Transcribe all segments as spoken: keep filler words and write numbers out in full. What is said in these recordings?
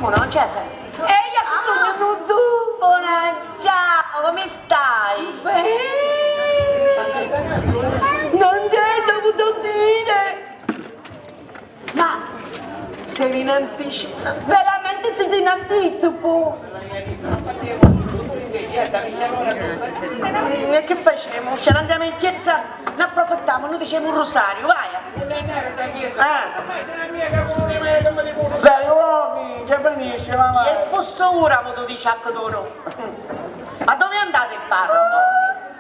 Uno, non c'è senso. Ehi, a tutto il mondo! Buona, ciao, come stai? Bene! Non ti hai dovuto dire! Ma sei in anticipo. Veramente ti in anticipo. Mm, e che facciamo? Ce ne andiamo in chiesa? Ne approfittiamo, noi diciamo un rosario, vai. Ah. Sai, uomi, che finisce, ma vai. E posso ora, mo tu dici a tu, no? Ma dove è andato il parroco?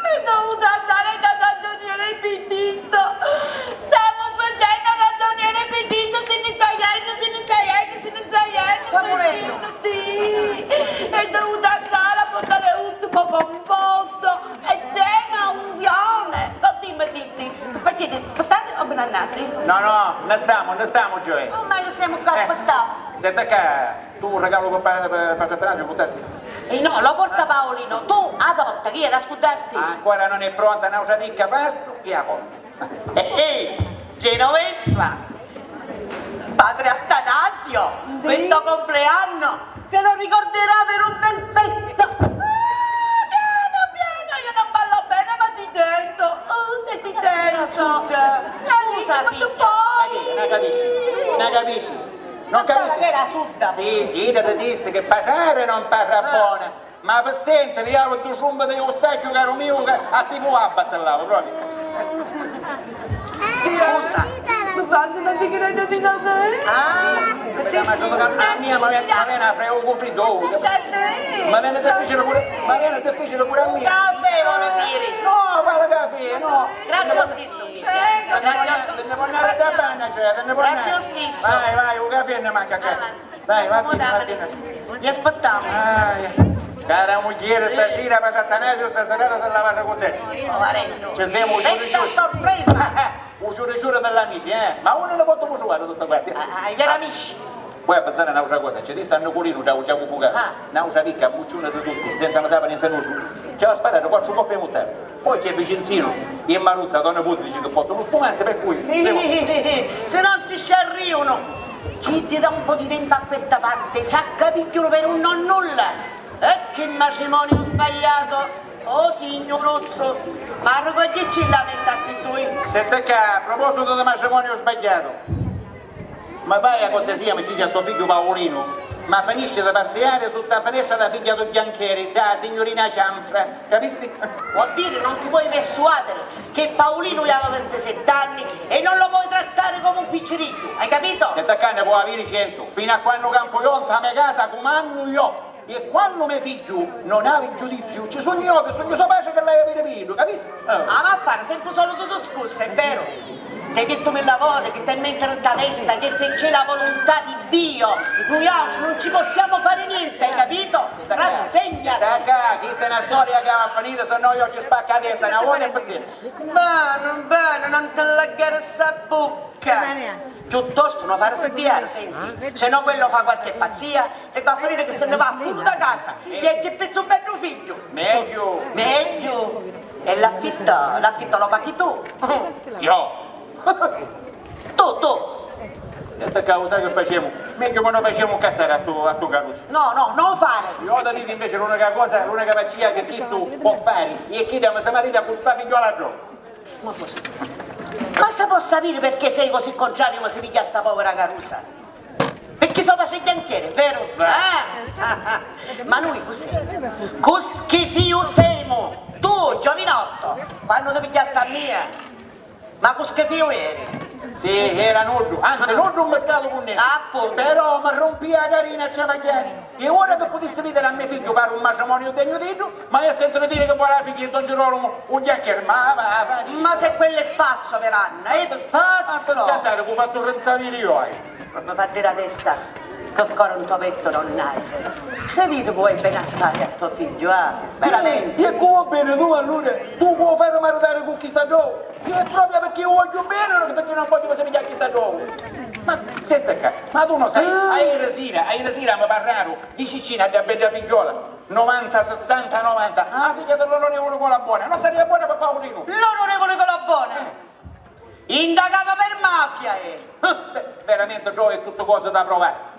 È dovuto andare da Don Daniele Pititto. Stiamo facendo Don Daniele Pititto, se ne sta iendo, se ne sta iendo, se ne sta iendo. Sta morendo. Sì. È dovuto andare a portare l'ultimo conforto. E tema unzione. Con dimmi, dimmi, perché state o ve ne andate? No, no, ne stiamo, ne stiamo, Gioè. Oh, ma noi siamo qua, eh, aspettiamo. Senti che tu un regalo per, per, per Atanasio, buttasti? Eh no, lo porta Paolino, tu adotta, chi è, la scudasti? Ancora non è pronta, un'altra picca passo e la porta. Eh, eh, Genoveffa, padre Atanasio, sì, questo compleanno se lo ricorderà per un bel pezzo. Ah, piano, piano, io non ballo bene, ma ti tento. Oh, che ti tento. Scusa, scusa, ma tu poi. Ma che, non capisci? Non capisci? Non capisci? Era sudda. Sì, io ti dissi che parlare non parla buono. Ma per sentiri, io avu ddu ciumbu di lu specchiu, caru miu, ca a tipu a battillava, proprio. Scusa. Scusate, ma ti credo di non sapere. Ah, ma a mia mi veni, mi veni a fregu cu friddu. Mi veni difficili pure, mi veni difficili pure a mia. Caffè, vuole dire. No, quale caffè, no. Grazie lo stesso, Michele. Grazie lo stesso. Te ne puoi andare da banna, cioè, te ne puoi andare. Grazie lo stesso. Vai, vai, un caffè ne manca a casa. Dai, vattene, vattene. Li aspettiamo. Ah, cara mugghieri, stasira Patri Atanasio sta serata si la varra cu te. Ci siamo, u ciuri ciuri. Questa sorpresa! U ciuri ciuri di l'amici, eh? Ma unni ni potemu truvari tutti quanti? Ah, ah, i veri amici. Poi a pensare un'altra cosa, ci dissi a Niculinu, da u Giacu Fucari, un'altra picca, mucciuna di tutti, senza mi sapere niente nuddu. Ci ha sparato quattro coppe di muttana. Poi c'è Vicinzinu e Maruzza, donna Puti, dice che portano spumante, per cui... Se non si sciarriuno, chi ti dà un po' di tempo a questa parte, sa capigghiulu per un non nulla. E che matrimonio sbagliato! Oh signuruzzu, ma arrucogghici la menta sti dui. Senti che, a proposito di matrimonio sbagliato, ma vai a cortesia, mi dici a tuo figgio Paolino, ma finisci di passiari sotto la finestra della figlia di Giancheri, da signurina Cianfra, capisti? Vuol dire non ti vuoi persuadere che Paolino aveva ventisette anni e non lo vuoi trattare come un picciriddu, hai capito? Senti che ne può avere cento, fino a quando campo io in la mia casa comando io. E quannu me figghiu non havi giudiziu, ci sugnu io, chi sugnu so patri, chi l'haiu aviri pi iddu, capisti? Ah, va a fari sempri u solitu discursu, è vero? T'hai dittu milla voti chi t'hai mentiri nta testa che se c'è la volontà di Dio, nuiautri non ci possiamo fare niente, hai capito? Rassegnati! Dacca, chista è na storia ca va a finiri, se no io ci spaccu a testa, na vota e pi sempri. Bene, bene, non ti laggheri ssa bucca. Ca. Piuttostu no fari sentiri, senti, se no quello fa qualche pazzia e va a finire che se ne va puru da casa e ci pizza un beddu figghiu. Megghiu. Megghiu. E l'affitto, l'affitto lo paghi tu. Io. Tu, tu. E sta causa che facemu? Megghiu ma no facemu incazzari a stu, a stu carusu. No, no, no fare. Io ti dico invece l'unica cosa, l'unica pazzia che chistu può fari è chi mi si marita cu sta figgiola ddocu. Ma cosa? Ma si può sapere perché sei così contrario, ma si piglia sta povera carusa? Perché so patri Giancheri, vero? Ah! Ma noi così, cu schifìu semu! Tu, giovinotto, quannu ti pigliasti a mia, ma cu schifìu eri? Sì, era nuddu, anzi nuddu mmiscatu cu nenti. Appuntu. Però mi rumpia a carina a travagghiari. E ora chi putissi vidiri a me figghiu fari un matrimoniu degnu d'iddu, ma io sentiri diri chi voli la figghia di don Girolamo, u Giancheri, ma va, va. Ma se quello è pazzo, Veranna, è pazzo! Ma pi scantari cu fazzu rinzaviri io, eh. Mi fa diri a testa chi cori nto pettu non hai. Se vidi chi vuoi beni assai a to figghiu, ah, veramente. E cu vuoi beni tu allura? Tu vuoi fari maritari cu chista ddocu? È proprio perché io voglio bene, non perché non voglio che si piglia chista ddocu. Ma senti qua, ma tu non sai, ah, ieri sira, ieri sira mi parlaru di Ciccina, di bedda figliola, novanta, sessanta, novanta, ah, figlia dell'onorevole Colabone, non sarebbe buona per Paolino? L'onorevole Colabone? Eh. Indagato per mafia, eh! Beh, veramente, ddocu è tutte cose da provare.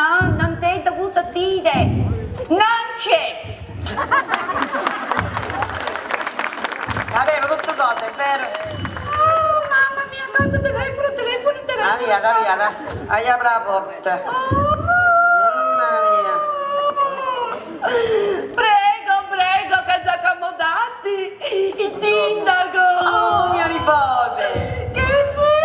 No, non te dovuto dire. Non c'è. È vero, tutto cose, è vero. Oh, mamma mia, cosa telefono, telefono, telefono. Ah, via, da via, da. Aia, bravo. Oh, no. Mamma mia. Prego, prego, che s'accomodati. Il sindaco. Oh, mio nipote. Che vuoi?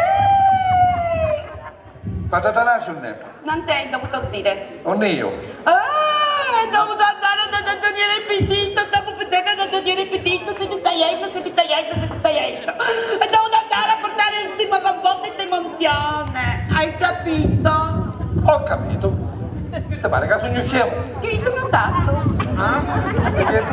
Patata nasciu nne. Non te dovuto dire. Non io. Ah, è dovuto andare da, da Daniele Pititto, dopo vedere da Daniele Pititto, si mi sta iendo, si mi sta iendo, si mi sta iendo. È dovuto andare a portare l'ultima botta di emozione, hai capito? Ho capito. Che ti pare che sogno scemo? Che io non tanto. Ah? Perché?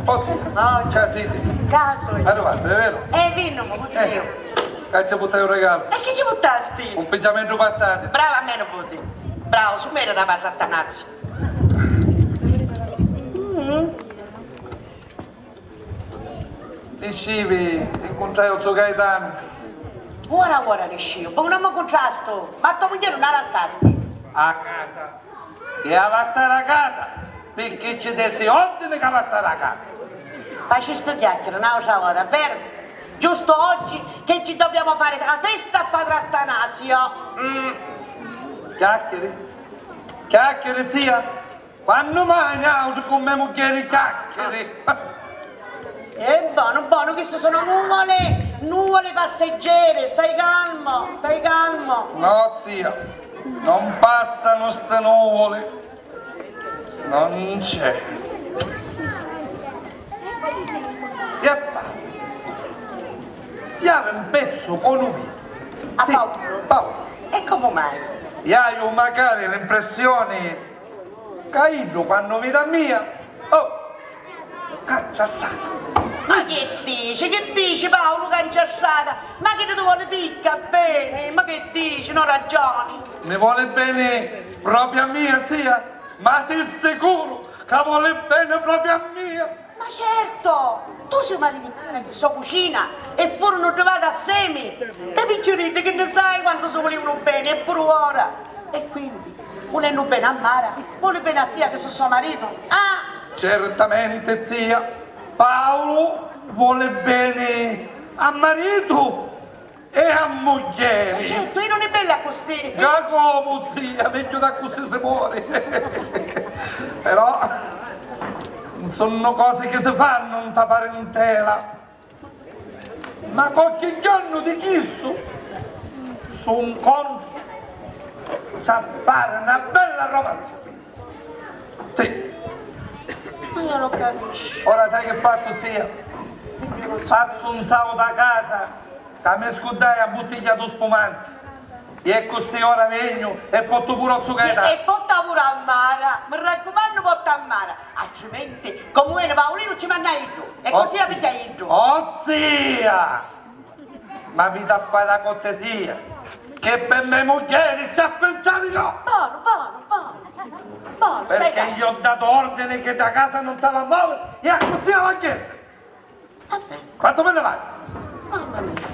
Pozzi? No, ciao, sì. Caso. Arrivato, è vero? Eh, vino, ma non zio. Ca ci buttai un regalu. E chi ci buttasti? Un pigiamentu pastati. Brava a me nipoti. Bravo, su mera da Padre Attanasio. Mm. Niscivi, incuntrai o zio Gaetanu. Ora, ora nisciu. Ma non mi cuntrastu? Ma to muglieri non la lassasti? A casa. E avastare a casa, picchì ci dessi ordini ca avastare a casa. Facistu chiacchiere n'autra vota, vero? Giusto oggi che ci dobbiamo fare la festa a padre Attanasio. Mm. Chiacchieri? Chiacchieri, zia? Quannu mai niautri cu me mugghieri chiacchieri? E bonu, bonu, chistu sono nuvole, nuvole passeggere, stai calmo, stai calmo. No, zia, non passano ste nuvole. Non c'è. Ieppa. Iavi un pezzu cu nu viru. A Paulu? Paulu. E comu mai? Iaiu macari l'impressioni ca iddu quannu vidi a mia, oh, cancia strata. Ma che dici, che dici Paulu, cancia strata? Ma chi ti voli picca beni? Ma che dici, non ragioni? Mi voli beni propriu a mia, zia? Ma si sicuru ca voli beni propriu a mia? Ma certo! Tu si maritu di Mara, chi so cucina, e furono arrivati assemi. Te picciuriddi chi ne sai quantu si volivano bene, e puru ora. E quindi, vulennu bene a Mara, voli bene a tia chi so so maritu. Ah! Certamente, zia, Paulu voli beni a maritu e a mugghieri. Certo, e non è bella così. Giacomo, zia, megghiu d'accussì si muori. Però, Sunnu cosi chi si fannu nta parintela. Ma qualchi jornu di chissu, su ncontru, ci appari na bella romanza. Sì. Ma io non capisco. Ora sai che fazzu, zia? Fazzu un sautu a casa, ca mi scurdai a buttiglia du spumanti. E così ora vegnu e portu pure o zucca di tantu. E porta pure a mara, mi raccumannu, porta a mara, altrimenti, comu veni Paulinu, ci manna iddu, e così la pigghia iddu. Oh zia! Ma mi da fari la cortesia, che per me mugghieri ci ha pensato io! Bonu, bonu, bonu, bonu, stai calmu. Perché io ho dato ordine che da casa non si va a muovere e così la chiesa. Quantu mi ne vai? Mamma mia.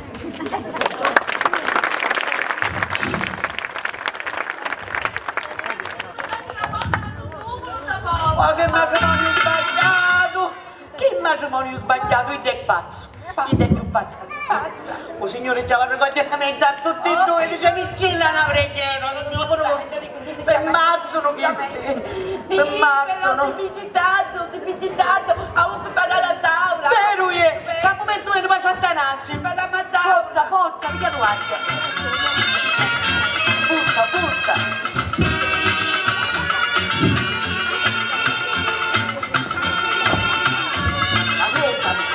Ma che matrimoniu sbagliatu! Che matrimoniu sbagliatu! Iddu è pazzu! Iddu è più pazzu! Pazza! U Signuri ci avi a ricogghiere a tutti e dui, dice, mi ci l'hannu a preghiera, non mi lo pone. Si mazzanu chisti, si mazzanu. Ti picci tantu, ti picci tantu, amu pi pagari a tavula. Veru è, ca cumentu veni Patri Atanasiu. Forza, forza, pigghia tu aria. Furta, furta. La presa.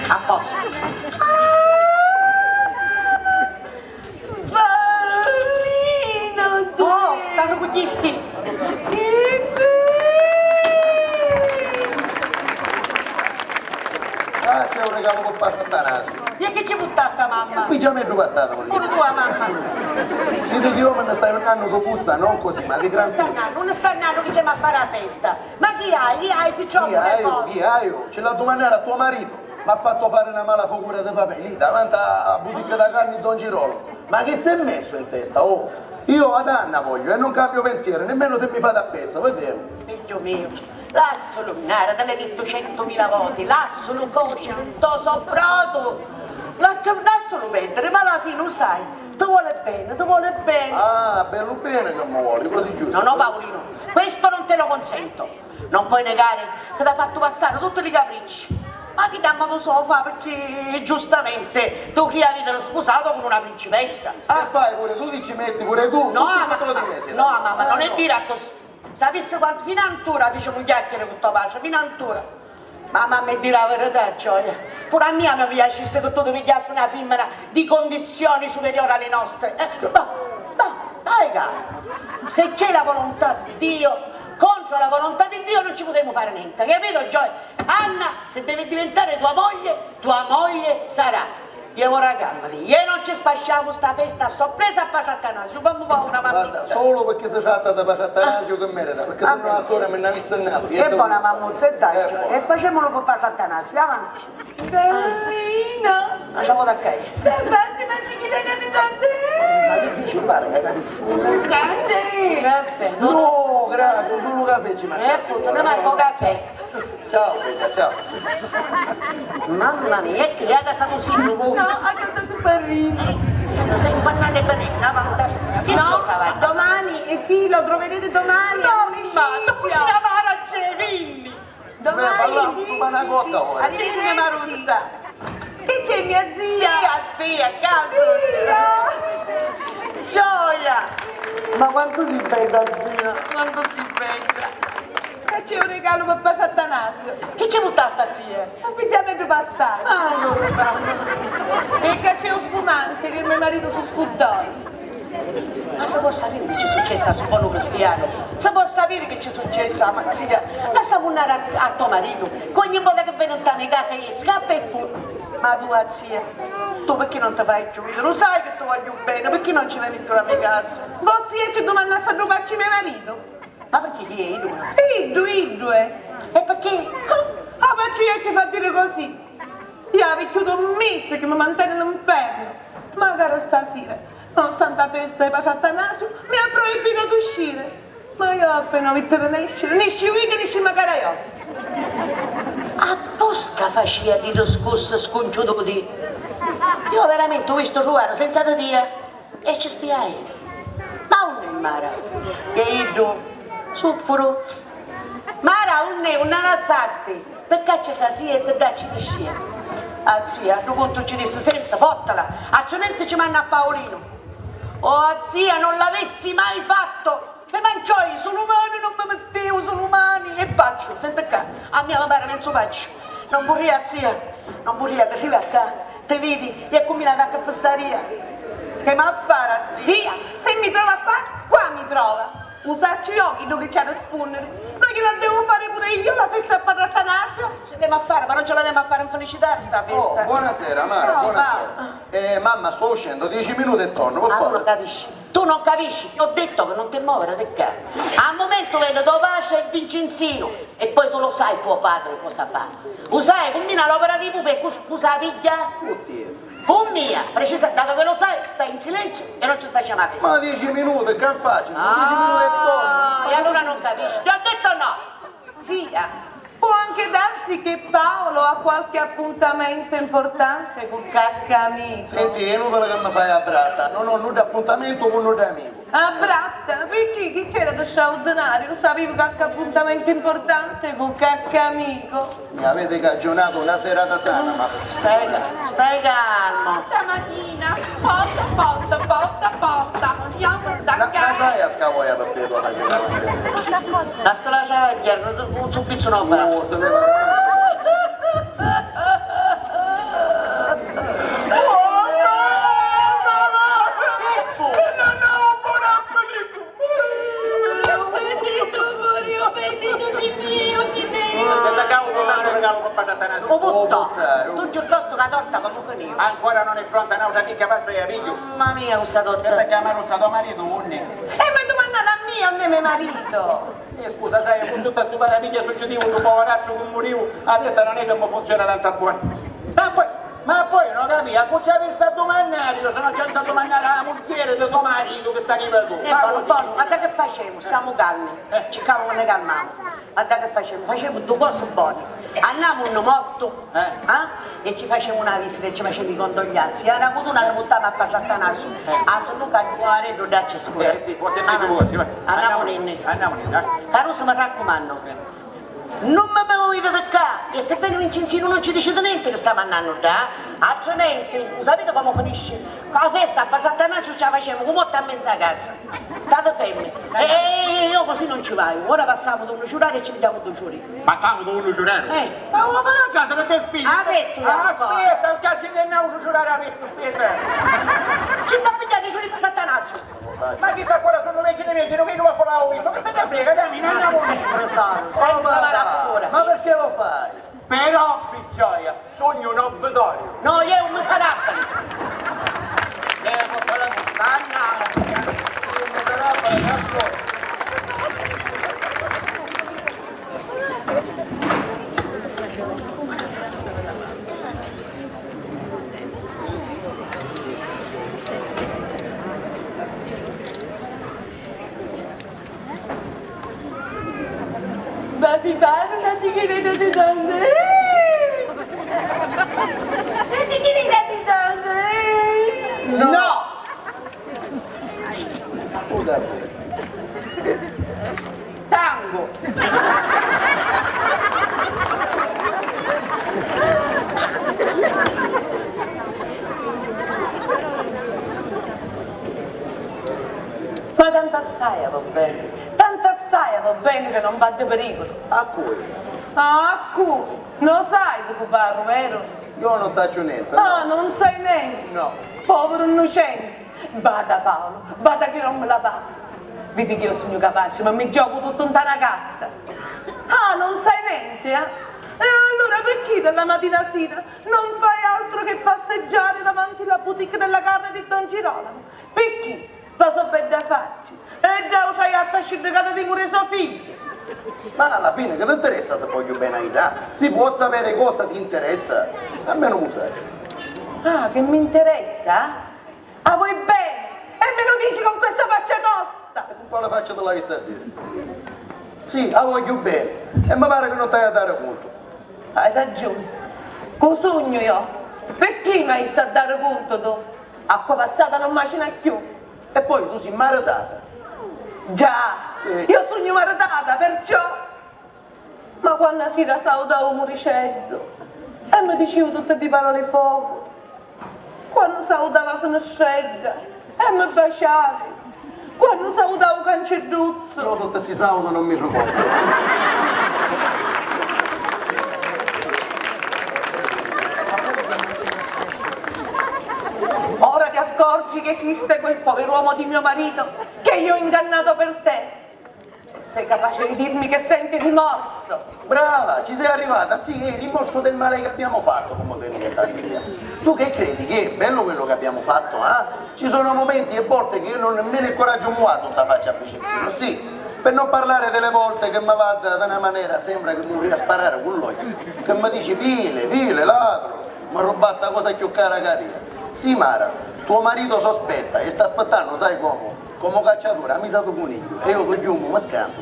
A posto. Paolino, oh, t'arrucugghisti? Ah, c'è un regalo cu Patri Atanasiu. E chi ci purtasti a mamma? Pigiameddu pastatu, pure tua mamma. Siti chi omini, stai un annu tu pussa, non così, ma di gran stussu. Sta un annu, non sta un annu chi c'è a fari a festa. Ma chi hai? Chi hai? Si c'ho pure cosa. Chi hai? Ci l'ha dumannari a tuo marito. M'ha fattu fari na mala figura di papelli davanti a, a buticca da carni Don Girolamo. Ma chi s'è messu in testa, oh? Io vado a Anna voglio e non cambio pensiero, nemmeno se mi fate a pezza, vedemu. Figghiu miu, lassulu annari, ti l'haiu dittu centumila voti, lassulu coci nto so brodu, lascia, lassulu perdiri, ma alla fine, u sai, ti voli beni, ti voli beni. Ah, bellu beni che mi voli, così giustu. No, no, Paulino, questo non te lo consento. Non puoi negare che t'ha fattu passari tutti li capricci. Ma chi dammu tu so fa, perché giustamente tu cridi di essere sposato con una principessa. Ah. E fai pure tu, ti ci metti pure tu, no, tutti i quattro mesi. No, mamma, non è dire così. Sapissi quantu fino a antura ficimu chiacchiere cu to patri, fino a antura. Ma mamma, è dire la verità, gioia. Pure a mia mi piacissi che tu ti pigghiassi una femmina di condizioni superiori alle nostre. Eh, boh, boh, dai, cara. Se c'è la volontà di Dio, contro la volontà di Dio non ci potremo fare niente, capito, gioia? Anna, se deve diventare tua moglie, tua moglie sarà. Iè, ora calmati, iè, non ci spasciamu sta festa a sorpresa a patri Atanasiu, comu fa una mammita. Guarda, solo perché si tratta di patri Atanasiu che merita, perché se no la storia mi n'avissi annatu. E bona mammuzza, e dai, e facemulu pi patri Atanasiu, avanti. Carolina! Lasciamo da che. C'è Fatima, c'è chi te capita a te? Ma che dici, pare che capisco. Caffè! No, grazie, solo caffè ci manca. E appunto, ne manco caffè. Ciao, bella, ciao. Mamma mia, è criata sta così, no? No, ha cantato sparrino. Sei un pannone benedetto, ma che cosa va? Domani, e sì, lo troverete domani. No, ma tu cucina male, c'è vinni. Domani, parliamo su una cotta ora. Arrivederci. Maruzza. Che c'è, mia zia? Zia, zia, casa. Zia! Gioia! Ma quantu si bella, zia! Quantu si bella! E c'è un regalo per Pasattanasio. Chi ci purtasti, zia? Un pigiameddu pastatu. Ah, no, no, no. E che c'è un spumante che mio marito si scurdò. Ma si può sapere che ci successe a stu bonu cristianu? Si può sapere che ci successe a ma zia? Lassamu annari a, a to maritu, che ogni vota che veni nta me casa iè scappa e fuggi. Ma tu, a zia, tu perché non ti fai più? Io lo sai che ti voglio bene, perché non ci veni più a me casa? Vossia ci dumannassi a ddu facci me maritu? Ma perché chi è? Iddu? Iddu, iddu è. E perché? Ah, ma zia ci fa dire così. Io avi chiù d'un misi chi mi manteni l'infernu. Macari stasira, nonostante a festa di Patri Attanasiu, mi ha proibito d'uscire. Ma io appena vitti di nesciri, nesci uica, nesci macari a io. Apposta facia di discursi scunchiututi. Io veramenti u vistu truvari senza di tia. E ci spiai. Ma unni è Mara? E iddu? Suffuru. Mara, unni, unni a lassasti? Ti cacci a casa e ti dacci di scia. A zia, a ddu puntu ci dissi: senti, fottila, altrimenti ci mannu a Paolinu. Oh, a zia, non l'avessi mai fatto! Mi manciò i sulumani, non mi mittiu i sulumani! E facciu, senti ccà, a mia mi pari menzu pazzu. Non vurria, zia, non vurria chi arrivi a ccà, ti vidi e cummina cacchi fissaria. Chi m'ha fari, zia? Zia, se mi trova ccà, ccà mi trova. U sacciu io chiddu chi ci ha rispunniri. Ma chi la devu fari puru io la festa a Patri Attanasiu? Ci l'avemu a fari, ma non ci l'avemu a fari in Felicitari sta festa. Oh, buonasera, Mara, buonasera. Eh, mamma, sto uscendu, dieci minuti e torno, per favore. Ah, tu non capisci. Tu non capisci, ti ho detto che non ti muovere di ccà. Al mumentu veni to patri e Vincenzinu, e poi tu lo sai tuo padre cosa fa. U sai, cummina l'opera di pupi e cu, cu sa pigghia? Cu tia. Cu mia, precisa, dato che lo sai, stai in silenzio e non ci stai a festa. Ma dieci minuti, che faccio? Sono dieci minuti e torno. Ah, e allora non capisci. Ti ho detto no! Zia, può anche darsi che Paolo ha qualche appuntamento importante cu cacca amico. Senti, è inutile che mi fai a bratta, non ho nulla appuntamento con nulla amico. A bratta? Picchì? Chi c'era di straordinario? Sapivu cacca appuntamento importante cu cacca amico. Mi avete cagionato una serata sana, ma... Stai ca-, stai calmo. Stamattina, porta, porta, porta, porta, io questa... La, la sai a scavoia per te, tua cagionata? Lassala travagghiari, non, non su pizzu non fa. No, se ne va. Senta ccà, u putari, u regalu per Patri Attanasiu. U putari, tu piuttostu ca torta comu finiu? Ancora non è pronta, n'autra chicca passa e a pigghiu. Mamma mia, questa torta. Senta ccà, Maruzza, to maritu unni? E mi dumannati a mia unni è me maritu? Eh, scusa, sai, cu tutta stu parapigghia succidiu, stu poverazzu cu muriu, a testa non è che mi funziona tantu a buono. Ma poi, ma poi non capì, a cu ci avissi a dumannari io, se non ci avissi a dumannari a la mugghieri di to maritu, chi sapivi tu? Eh, ma bonu, bonu, guarda che facemu, stamu calmi, eh, circamu unni calmamu. Guarda che facemu, facemu dui cosi boni, annamu unni mortu, eh? Ah? E ci facemu una visita e ci facemu i condoglianzi. E a na cutuna nni puttamu a Patri Attanasiu. Eh. Ah, si no ca u povereddu ddà ci scura. Eh, sì, forse è meglio così, va. Annamu, annamu, annamu, eh. Carusi, mi raccumannu, eh, non mi moviti di ccà, e se veni Vincenzinu non ci diciti nenti che stamu annannu ddà, altrimenti, u sapiti comu finisci? Cu a festa a Patri Attanasiu ci a facemu cu motta a menza casa. Stati fermi. E, e, e io così non ci vaiu. Ora passamu di un ciurari e ci pigghiamu dui ciuri. Passamu di un ciurari? Eh. Ma u, ma non già se ne spingi. Ah, aspetta, aspetta, ccà ci n'è n'autru ciurari apertu, aspetta. Ci sta pigghiannu i ciuri Patri Attanasiu. Ma chi sta ancora sunnu vecini vecini, chi nu va pulà u vistu? Che te ne frega, dammi, non andiamo. Ma sì, sì, professore, sempre la figura. Ma perché lo fai? Però, piccioia, sugnu un obitorio. No, ieu un miserabbili. Ieu un miserabbili, cazzu. Ma vi pari una sigaretta di Dante? Una sigaretta di Dante? No! Tango! Ma tantu assai va beni, tantu assai va beni ca non va di periculu. A cui? Ah, a cui? No sai di cu parru, veru? Io non sacciu nenti. Ah, no. Non sai nenti? No. Poviru nnucenti. Vada, Paolo, vada chi non mi la passa. Vidi chi io sugnu capaci, ma mi giocu tuttu nta na carta. Ah, non sai nenti, eh? E allura picchì dalla matina a sira non fai altro che passeggiare davanti la boutique della carne di Don Girolamo? Picchì? Pâ so bedda facci. E ddà u traiattu asciddicatu di muri so figghiu. Ma alla fine che t'interessa se voglio bene a idda? Si può sapere cosa ti interessa? A me non mi saccio. Ah, che mi interessa? A voi bene! E me lo dici con questa faccia tosta! E con quale faccia te l'hai a dire? Sì, a voglio bene, e mi pare che non ti hai a dare conto. Hai ragione. Cu sugnu io? Perché mi hai a dare conto tu? Acqua passata non macina più. E poi tu sei maritata. Già, eh, io sugnu maritata, perciò. Ma quannu a sira sautau u muriceddu e mi diciu tutti ddi paroli focu, quannu sautava a finistredda e mi baciavi, quannu sautau u cancidduzzu. Io tutti sti sauti non mi ricordo. Ora ti accorgi che esiste quel pover'uomo di mio marito che io ho ingannato per te? Sei capace di dirmi che senti rimorso? Brava, ci sei arrivata, sì, è il rimorso del male che abbiamo fatto, come vedi che tanti. Tu che credi che è bello quello che abbiamo fatto, ah? Ci sono momenti e volte che io non ho nemmeno il coraggio muovato da faccia a Vicenzino, sì, per non parlare delle volte che mi guarda da una maniera, sembra che mi vorrei sparare con l'occhio, che mi dici: "Vile, vile, ladro, mi rubbasti la cosa più cara che avevo." Sì, Mara, tuo marito sospetta e sta aspettando, sai come? Come cacciatore, ha misato coniglio e io lo chiumo, ma scanto.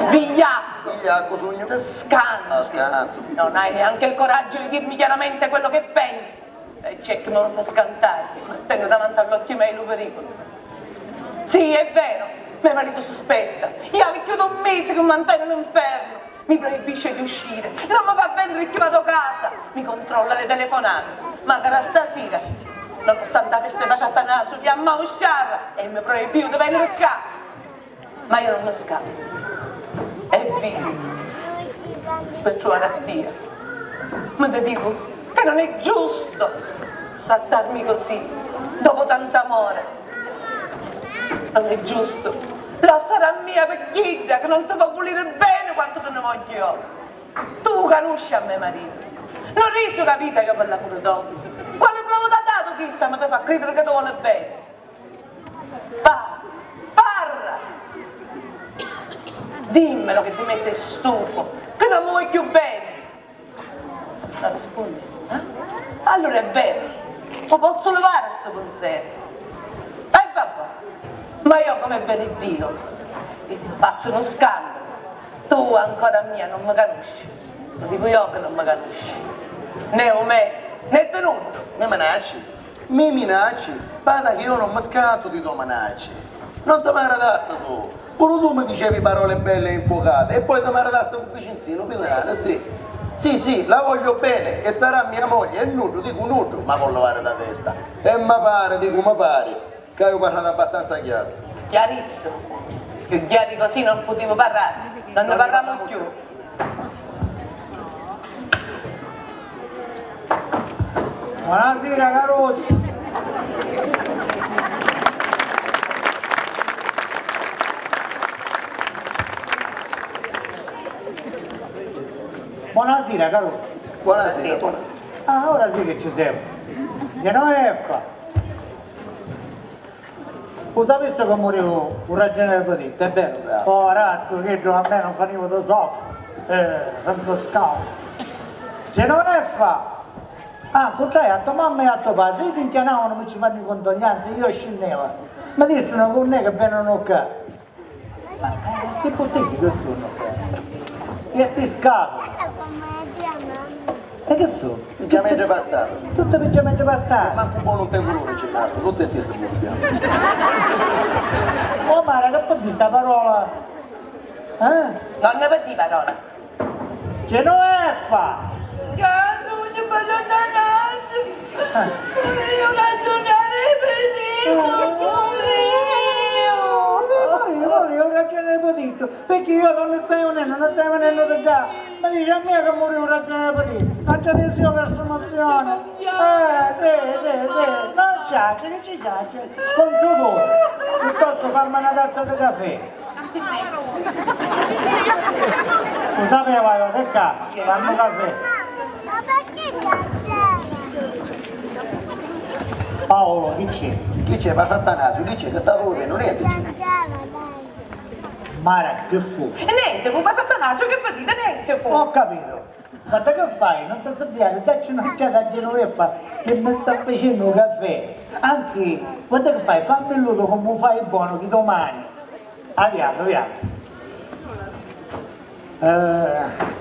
Vigliacco! Vigliacco sogno. Scanto! Ah, scanto. Non hai neanche il coraggio di dirmi chiaramente quello che pensi. E c'è chi non fa scantare, tengo davanti all'occhio miei lo pericolo. Sì, è vero, mio marito sospetta. Io avevo più di un mese che mantengo l'inferno. Mi proibisce di uscire, non mi fa venire più a casa, mi controlla le telefonate. Magari stasera, nonostante avesse baciato a naso, chiamma u sciarra e mi proibbiu di venire qua. Ma io non mi scappo. E vivo per trovare a Dio. Ma ti dico che non è giusto trattarmi così, dopo tanto amore. Non è giusto. Lassari a mia pi chidda chi non ti vò vuliri beni quantu ti nni vogghiu iò. Tu u canusci a me maritu? Non risu ca vita iò pi l'amuri tou. Quali prova t'ha datu chissa ma ti fa cridiri ca ti voli beni? Va, parra! Dimmelo che di me sei stufu, chi non mi voi cchiù beni. Non rispondi? Eh? Allura è vero, u pozzu livari stu pinzeru. E vabbè, ma io come veni Dio, ti fazzu nu scandalu. Tu ancora a mia non mi canusci, lo dico io che non mi canusci, né u me, né di nuddu. Mi minacci? Mi minacci? Guarda che io non mi scantu di to minacci. Non ti maritasti tu. Puru tu mi dicevi parole belle e infuocate e poi ti maritasti cu Vicenzinu, Pitrana, sì. Sì, sì, la voglio bene e sarà mia moglie e nuddu, dicu nuddu, ma vo livari da testa. E mi pari, dicu mi pari, ca haiu parlatu abbastanza chiaru. Chiarissimo. Più chiari così non potevo parlare. Non ne parliamo più. Bonasira, carucci! Bonasira, carucci! Bonasira, bonasira. Ah, ora sì che ci siamo. Genoveffa! U sapisti ca muriu u ragiuneri Petittu, è veru? Esatto. Oh, razzu, chiddu a me non faniva di soffa. Eh, Francescau. Genoveffa! Ah, cuntrai a to mamma e a to patri, iddi nchianavanu mi ci fannu i condoglianzi, io scinneva. Mi dissinu ca nun è che venunu ccà. Ma, eh, sti buttigli che sono? E sti scatuli? E che sono? Pigiamenti pastati. Tutti pigiamenti pastati. E mancu un po' non tengo loro, ci parlo, tutte stesse buttiglie. Oh, Mara, che può dire sta parola? Eh? Non ne può dire parola. Genoveffa! Che sugnu, Padre Atanasio! Eh. Io ragiunare Petittu! Mori, mori, io ragiunare Petittu, perché io non ne stai venendo, non stai venendo di già. Ma dice a me che muriu ragiunare Petittu, non c'è adesione per promozione. Eh, sì, sì, sì, non c'è, che ci piace, scontro pure. Piuttosto fammi una tazza di caffè. Lu sapeva io, che ca, quannu ca ve. Paolo, chi c'è? Chi c'è? Ma Fratanasio, chi c'è? Che sta correndo? Niente c'è. Mara, che fu? Niente, fu, ma Fratanasio, che vedete? Niente fu. Ho capito. Guarda che fai, non ti sbriari, dacci un'occhiata a Genoveffa che mi sta facennu u caffè. Anzi, guarda che fai, fammi l'utu comu u fai bonu chi domani. Aviatu, aviatu. Eh.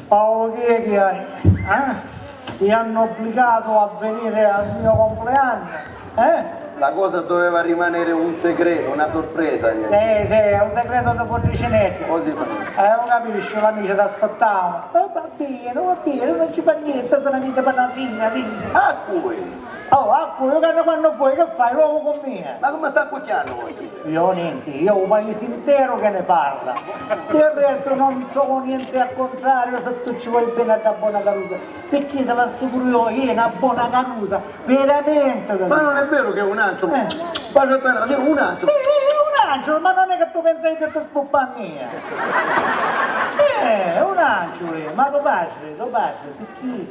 Paolo, chi è che hai? Eh? Ti hanno obbligato a venire al mio compleanno? Eh? La cosa doveva rimanere un segreto, una sorpresa, niente. Sì, sì, è un segreto di Pullicinetto. Così fa. Eh, lo capisci, l'amici ti aspettavano. Eh, va bene, va bene, non ci fa niente, se ne vede per una signa, vedi. A cui? Oh, a cui? Io che quando vuoi, che fai? L'uovo con me. Ma come sta accucchiando così? Io niente, io ho un paese intero che ne parla. Del resto non trovo niente al contrario se tu ci vuoi bene alla buona carusa. Perché ti l'assicuro io, è una buona carusa, veramente. Ma non è vero che è un anciolo. Eh. Guarda, sì, un anciolo. Sì, sì, un anciolo, ma non è che tu pensi che ti spuppa a mia. Eh, un anciolo, ma lo piace, lo piace, perché,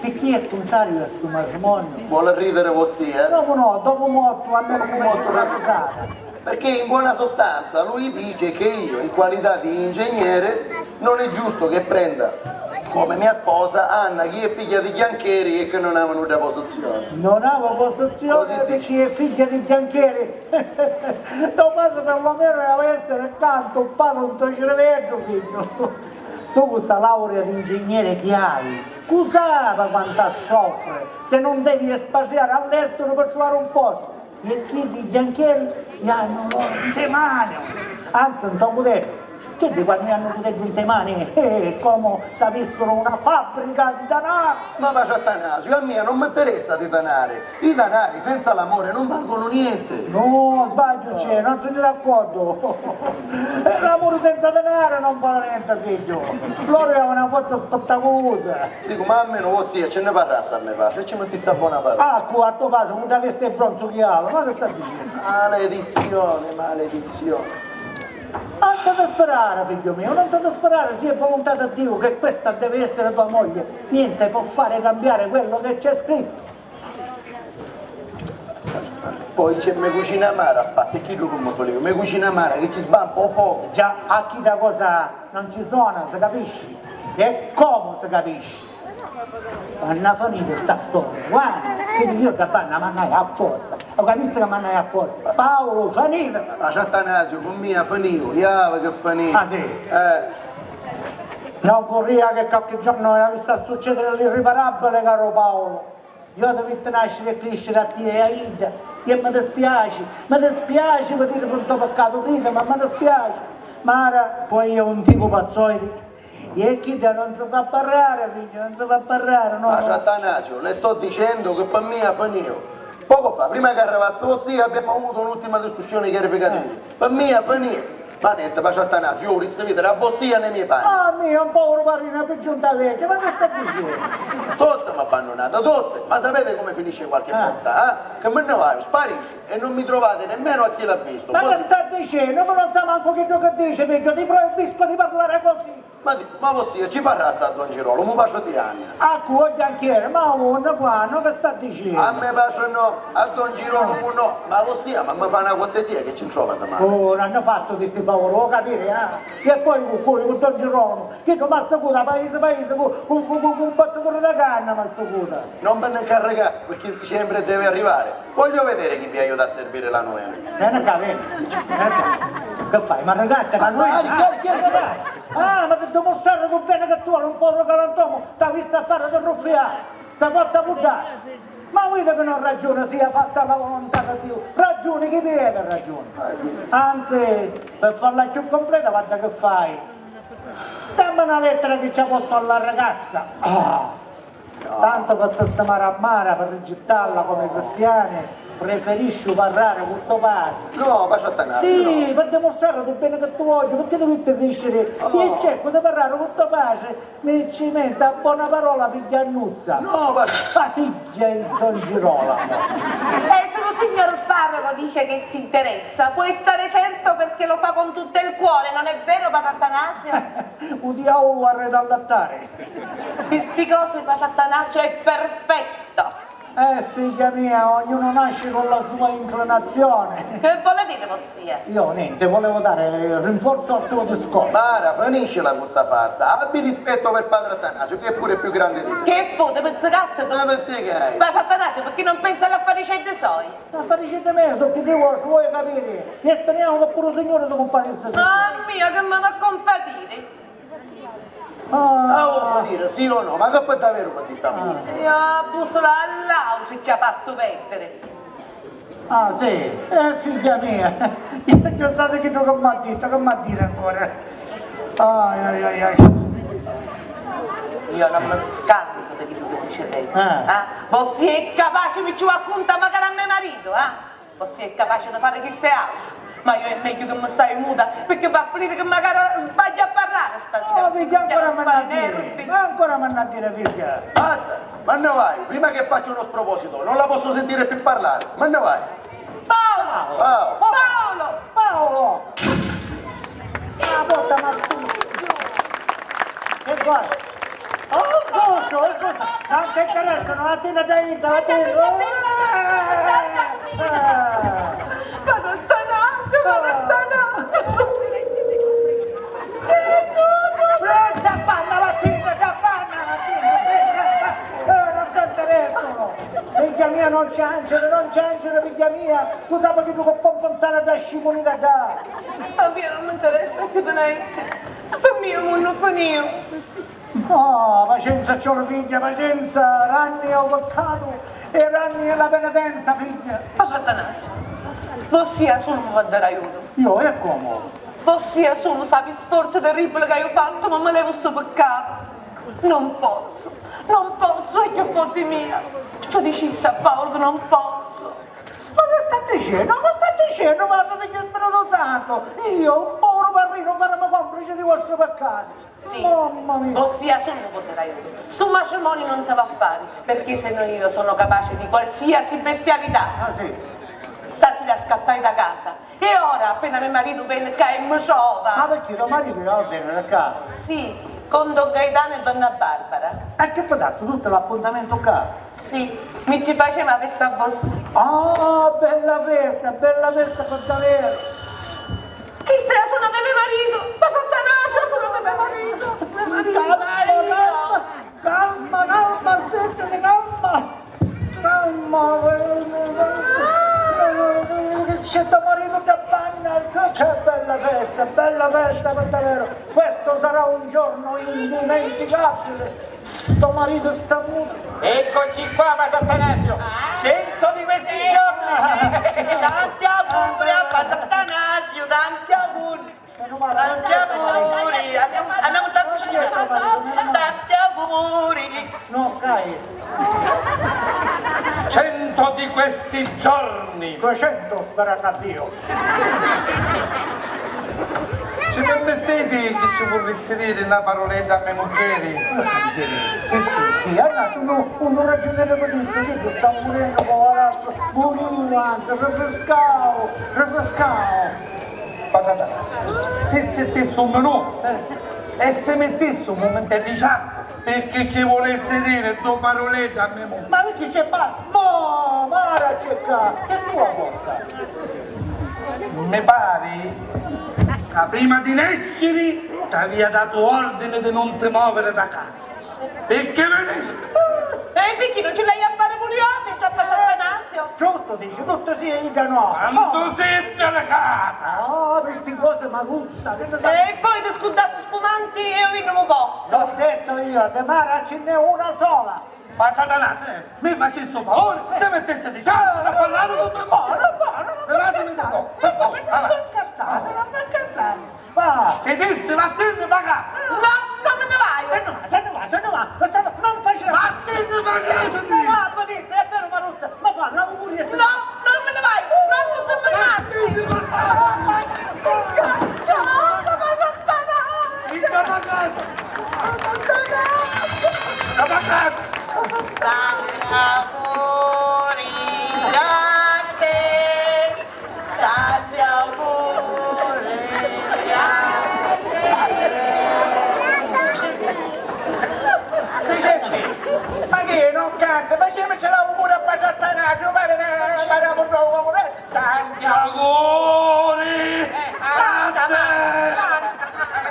perché è contrario a sto matrimonio. Vuole ridere così, eh? Dopo no, dopo morto, a me non mi piace una risata. Perché in buona sostanza lui dice che io, in qualità di ingegnere, non è giusto che prenda come mia sposa Anna, chi è figlia di ghiancheri e che non aveva nudda posizione. Non aveva posizione perché è figlia di ghiancheri. Tuo padre perlomeno deve essere accanto, un padre un tuo cervello, figlio. Tu con sta laurea di ingegnere che hai, cosa fa quanto a soffre se non devi espatriare all'estero per trovare un posto? E chiddi biancheri li hannu loro nte manu, anzi nto cudeddu. Chiddi quannu hannu cudeddu nte mani, eh, comu s'avissero una fabbrica di danari. Ma patri Attanasiu, a mia non m'interessa di danari. I danari senza l'amore non valgono niente. No, sbagliu c'è, non sono d'accordo. E l'amore senza danari non vale niente, figlio. Loro è una forza spettacolosa. Dicu, ma almenu vossia ci nni parrassi a me patri e ci mittissi a bona parola. Ah, cu a to patri, cu da testa e bronzu chi havi, ma che sta dicennu? Maledizione, maledizione. Non ti disperare, figlio mio, non ti disperare, se è volontà di Dio che questa deve essere tua moglie, niente può fare cambiare quello che c'è scritto. Poi c'è me cucina amara, aspetta, è chiddu cu mi vuliu, me cucina amara che ci sbampa o focu. Già, a chidda cosa non ci sono, si capisci? E comu si capisci? Quannu finiti sta storia? Quannu? Chiddi io da banna mannai apposta, lo capisci che mannai apposta? Paolo, finiti! Patri Attanasiu, cu mia finiu, iavi che finiu. Ah, sì? Eh. Non vorria che qualche giorno avesse a succedere l'irriparabile, caro Paolo. Io ti vitti nasciri e crisciri a tia e a idda, e mi dispiaci, mi dispiaci pi diri pi nto piccatu prima, ma mi dispiaci. Mara, poi è un tipo pazzoide, e chidda non si fa parrari, figghiu, non si fa parrari, no. Patri Attanasiu, le sto dicendo che pi mia finiu. Poco fa, prima che arrivassi vossia, abbiamo avuto un'ultima discussione chiarificativa. Eh. Pi mia finiu. Ma nenti, patri Attanasiu, io vulissi vidiri a vossia nei miei panni. Ah, mia, un poviru parrinu, pi giunta vecchiu, ma che sta dicennu? Tutti m'abbannunati, tutti! Ma sapete come finisce qualche volta, eh? Che mi nni vaiu, sparisciu e non mi trovate nemmeno a chi l'ha visto. Ma che sta dicennu? Ma non sa mancu chiddu che dici, figghiu, ti proibisco di parlare così. Ma di-, ma vossia ci parrassi a don Girolamo, patri di Anna? A cu, o biancheri, ma unni, quannu, che sta dicennu? A me patri no, a don Girolamo no, ma vossia, ma mi fa na cortesia che ci ntrova dimani. Oh, n'hannu fattu di sti favori, o capiri, ah? E poi cu cui, cu don Girolamo, chiddu m'assacuta paisi paisi cu, cu, cu, cu, cu un battuturi da canna m'assacuta. Non ve ne incaricate, perché dicembre deve arrivare. Voglio vedere chi vi aiuta a servire la novena. Veni ccà, veni. Veni ccà. Che fai? M'arricatti? Ma lui? Ah, chi, chi, chi? Ah, ma ti dimostrare tu bene che tu eri un povero galantomu, t'avissi a fare di ruffianu, ti porta a puddasci. Ma vidi che non ragiona, sia fatta la volontà di Dio. Ragiuni, chi vede ragiuni? Anzi, per farla più completa, guarda che fai. Dammi una lettera che ci ha fatto alla ragazza. Ah. Tanto per sistemare a Mara, per ricittarla come cristiani, preferisci parrare cu to patri. No, patri Attanasiu, sì, no. Per dimostrare tu bene che tu voglio, perché ti vitti criscere? Oh. Io cerco di parrare cu to patri, mi ci metto a bona parola, pigghiannuzza. No, patri. La figlia di don Girolamo. Eh, se lo signor parroco dice che si interessa, puoi stare certo perché lo fa con tutto il cuore, non è vero, patri Attanasiu? U diavulu arreda allattari. Pi sti cosi, patri Attanasiu è perfetto. Eh, figghia mia, ognuno nasce con la sua inclinazione. Che vuole dire, vossia? Io niente, volevo dare rinforzo al tuo discorso. Mara, finiscila cu sta farsa. Abbi rispetto per padre Attanasio, che è pure più grande di te. Che fu, ti pizzicasti tu? Ma perché? Padre Attanasio, perché non pensa all'affariceddi soi? L'affariceddi mei, so chi ti vuoi, ci vuoi capire? Io speriamo che pure il Signore ti compadisca. Ah, mia, che mi va a compadire! Ah. Ah, vuoi finire, sì o no? Ma che per davvero per di sta vita? Io a bussola all'auto ci la faccio perdere. Ah, sì? Eh, figlia mia, io già sai chi tu che mi ha detto, che mi ha dire ancora? Ai, ai, ai, ai. Io non mi scanto di chi tu dici lei. Eh. Ah? Vossia è capace mi ci va a contare magari a me marito, eh? Vossia è capace di fare chistu e autru, ma io è meglio che mi stai muta, perché va a finire che magari sbaglio a parlare stasera. Oh, figghia, ancora m'hannu a dire, ma ancora m'hannu a dire, figghia. Basta, ma nni vai, prima che faccio uno sproposito, non la posso sentire più parlare, ma nni vai. Paolo! Paolo! Paolo! Paolo! Ah, porta, ma tu! Che fai? Oh, scusa, oh, scusa, non ti interessa, non la tira da ita, la tira. Padre Attanasio, padre Attanasio. Eh, già fanno la tira, già fanno la tira, eh, non ti interessa, no. Figghia mia, non ciancere, non ciancere, figghia mia. Tu sai che tu puoi pensare da scimunita da. A mia non mi interessa più di niente. Per mia è un mondo finito. Oh, pacienza, ci vuole, figghia, pacienza, ranni è un peccato e ranni è la penitenza, figghia. Padre Attanasio, vossia solo mi può dare aiuto. Io, e come? Vossia solo sa pi sforzu terribile che haiu fatto, ma mi levo sto peccato. Non pozzo, non pozzo, è che fossi mia. Tu dicissi a Paolo che non pozzo. Ma che sta dicennu? Ma sta dicennu, Madre, figghiu e Spirito Santo? Io, un povero parrino, faremo complice di vostri peccati? Sì. Mamma mia. Vossia solo mi può dare aiuto. Stu matrimonio non si va a fare, perché se no io sono capace di qualsiasi bestialità. Ah, sì. Stasera scappai da casa. E ora, appena me maritu veni ccà e mi trova. Ma perché tuo marito va a venire ccà? Sì, con don Gaetano e donna Barbara. E che vi date tutto l'appuntamento ccà? Sì, mi ci faceva festa a vossia. Ah, bella festa, bella festa per davvero. Chista è la suna di me maritu, ma Sant'Anasio, la suna di me maritu, me maritu. Calma, calma, calma, calma, sittiti, calma. Calma, che c'è tuo marito già panna, che bella festa, bella festa per davvero. Questo sarà un giorno indimenticabile. Tuo marito sta muto. Eccoci qua, padre Attanasio. Ah. Cento di questi giorni. Tanti auguri a padre Attanasio, tanti auguri. Meno male, tanti auguri. Andiamo, andiamo da cucina. Tanti auguri. No, dai. Cento di questi giorni. Duecento, sperando a Dio. Ci permettete che ci vorrissi dire una paroletta a me mugghieri? Sì, sì, sì, allora tu no, non ragionare con tutto, che tu sta morendo, poverazzo, moriu, anzi, rifriscau, rifriscau. Patata, se zittissi un minuto, eh, e se mittissi un mumentu di ciattu, perché ci volessi dire due parolette a me moglie. Ma perché c'è pa-, mo, Mara c'è ccà, che tu la porta? Mi pari ca prima di nesciri t'avia datu ordine di non ti movere da casa. Perché venisti? E perché non ce l'hai a fare pure io a festa a Pasattanasio? Giusto, dici, tutto sì, io no. Quanto sei delicata! Ah, per sti cose, Maruzza, che ne sai? E poi ti scurdassi spumanti e io non mi porto. L'ho detto io, di Mara ce n'è una sola. Patata, mi facessi un favore, se mettesse di cianco a parlare con me moglie. Levatemi da qua. Ma non fa incazzare, non fa incazzare. Va. E dissi, vattenne pa casa. No, non me ne vai. Se ne va, se ne va, se ne va. Non faceva. Vattenne pa casa, ti dico. Ma disse, è vero, Maruzza, ma fa, l'auguri è... No, non me ne vai, non ti fermarti. Vattenne pa casa, ti dico. Scappata, ma lontana. Vita pa casa. Lontana. Vita pa casa. Tanti auguri a te. Tanti auguri a te. Senti, ma che non canta? Facemici l'auguri a Tanti auguri! Tanti auguri!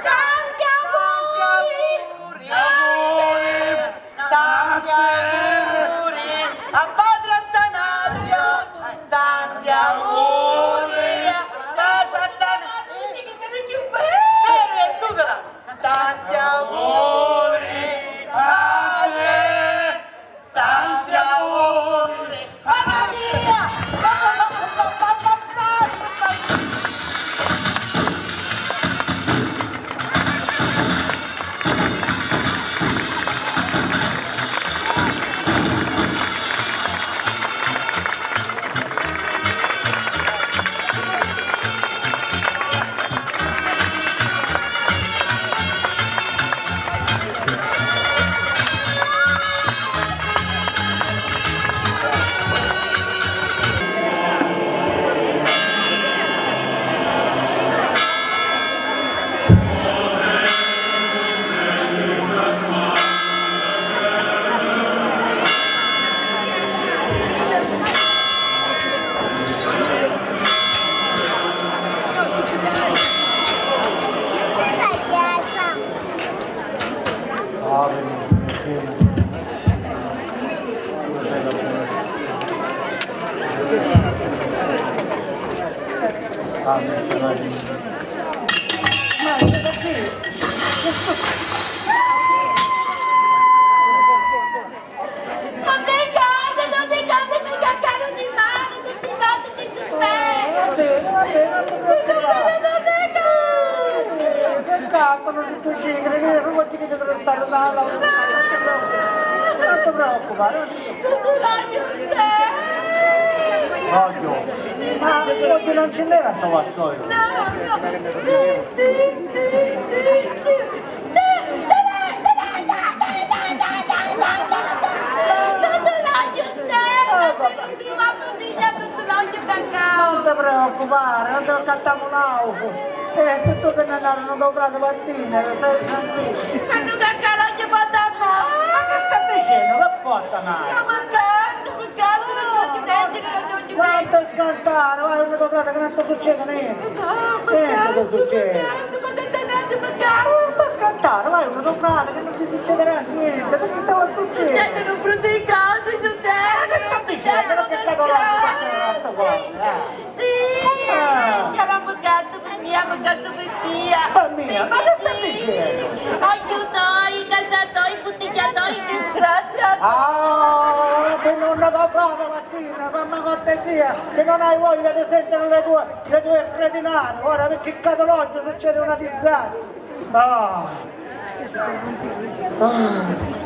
Tanti auguri! Tanti auguri a padre Attanasio! Tanti auguri a padre Attanasio! Tanti auguri, padre! Tanti auguri! Mamma mia! Tutti cose, tutti cose, mi caccaru di mano, tutti cose, ti succede? Va bene, va bene, non ti preoccupare. Che scappa, non ti succede, che io non ti vedo per stare là, là, non ti preoccupare, non ti preoccupare. Tutto l'odio in te. Odio? Ma odio non ce n'era a sto vassoio. No, no. Sì, sì, sì, sì, sì. Non ti preoccupare, non ti accattamu l'autu. Eh, si tu ti ne andaru un dopratu mattina, stai tranquillu. Ma non cacare ogni volta a me. Ma che sta dicendo? Che porta mai? Ma che sta dicendo? Non ti scantare, vai, una doprata che non ti succede niente. Niente ti succede. Non ti scantare, vai, una doprata che non ti succederà niente. Perché ti va a succedere? Succedono brutte cose, succedono. Ma che sta dicendo? Ma che sta dicendo? Sto qua, eh. Sì. Ah. C'era un bucato per mia, un bucato per tia. Per mia? Ma che sta dicendo? Aiuto, i cazzatori, putigliatori, disgraziati. Ah, che non la fa fare. Martina, fammi cortesia, che non hai voglia di sentire le tue, le tue fretinate. Ora, perché cada oggi succede una disgrazia. Ah. Ah.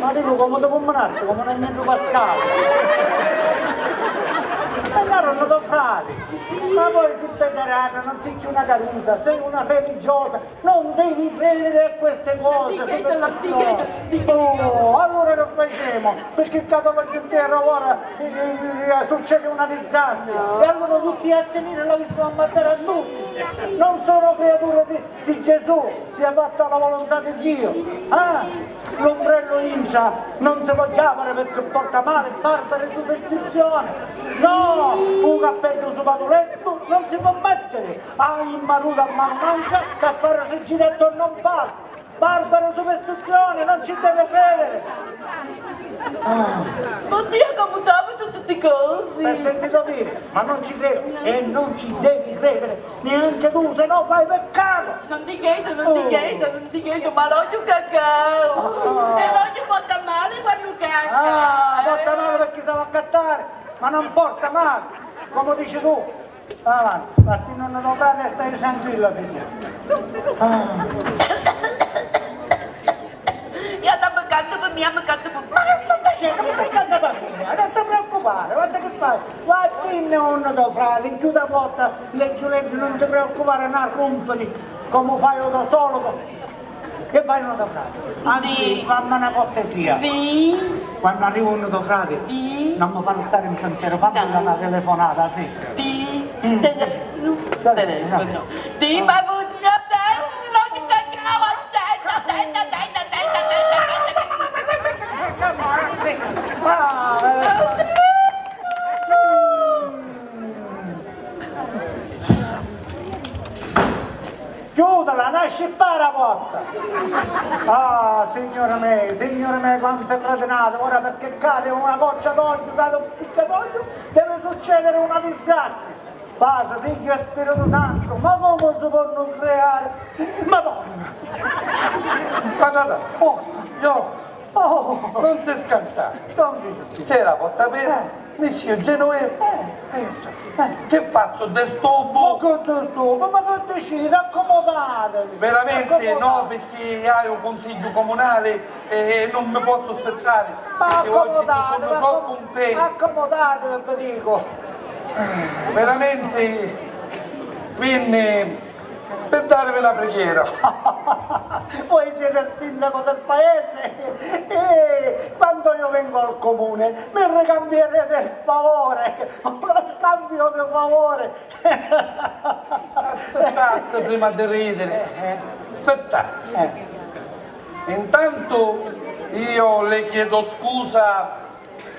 Ma dicu, comu ti cumminasti, comu un agneddu pascali. Tuo frati, ma poi si bedda rannu, non si cchiù una carusa, sei una religiosa, non devi credere a queste cose, superstizioni. Oh, allora che facciamo? Perché cade la terra ora, eh, eh, eh, succede una disgrazia. E allora tutti a tenere la vista a ammazzare a tutti. Non sono creature di, di Gesù, sia fatta la volontà di Dio. Ah, l'ombrello intra non si può chiamare perché porta male, barbare superstizione. No, un cappello sopra il letto non si può mettere. Hai il maruto a mano manca che a fare il giretto non fa. Barbara superstizione, non ci deve credere! Ah. Ma Dio, come dava tutti sti cosi? L'hai sentito dire? Ma non ci credo e non ci devi credere neanche tu, se no fai peccato! Non ti credo, non ti credo, non ti credo, ma l'ogghiu cacau! Ah. E l'ogghiu porta male quando caca! Ah, porta male perché se va a accattare, ma non porta male, come dici tu. Avanti, parti non lo fai, stai tranquilla, figlia. Ah. Io sto peccando per mia, peccando per... Ma che sto facendo? Che sto facendo per mia? Non ti preoccupare, guarda che fai. Guardinne uno tuo frate, in più da porta, leggi, leggi, non ti preoccupare, non rompiti come fai lo solito. Che vai, non da frate. Anzi, fammi una cortesia. Quando arriva uno tuo frate, non mi fare stare in pensiero, fammi una telefonata, sì. Telefono. Telefono. Di babbuccia, dai, non ti cacao, aspetta, aspetta, aspetta, aspetta, aspetta, aspetta. Chiudila, non scippare la porta! Ah, signore mio, signore mio, quanto è cretinata! Ora perché cade una goccia d'olio, cade un picchio d'olio, deve succedere una disgrazia! Padre, Figlio e Spirito Santo, ma come si può non creare? Madonna! Guardate, oh, io Oh, non si scantassi. C'era porta aperta, mi sciu Genovese. Eh, eh, che faccio, disturbo? Ma che disturbo? Ma che decide? Accomodatevi. Veramente no, perché hai un consiglio comunale e non mi posso aspettare, perché oggi ci sono troppo impegni. Accomodatevi, vi dico. Veramente, quindi, per darvi una preghiera. Voi siete il sindaco del paese? Eh, quando io vengo al comune mi ricambierete il favore, uno scambio di favore. Aspettassi prima di ridere, aspettassi. Intanto io le chiedo scusa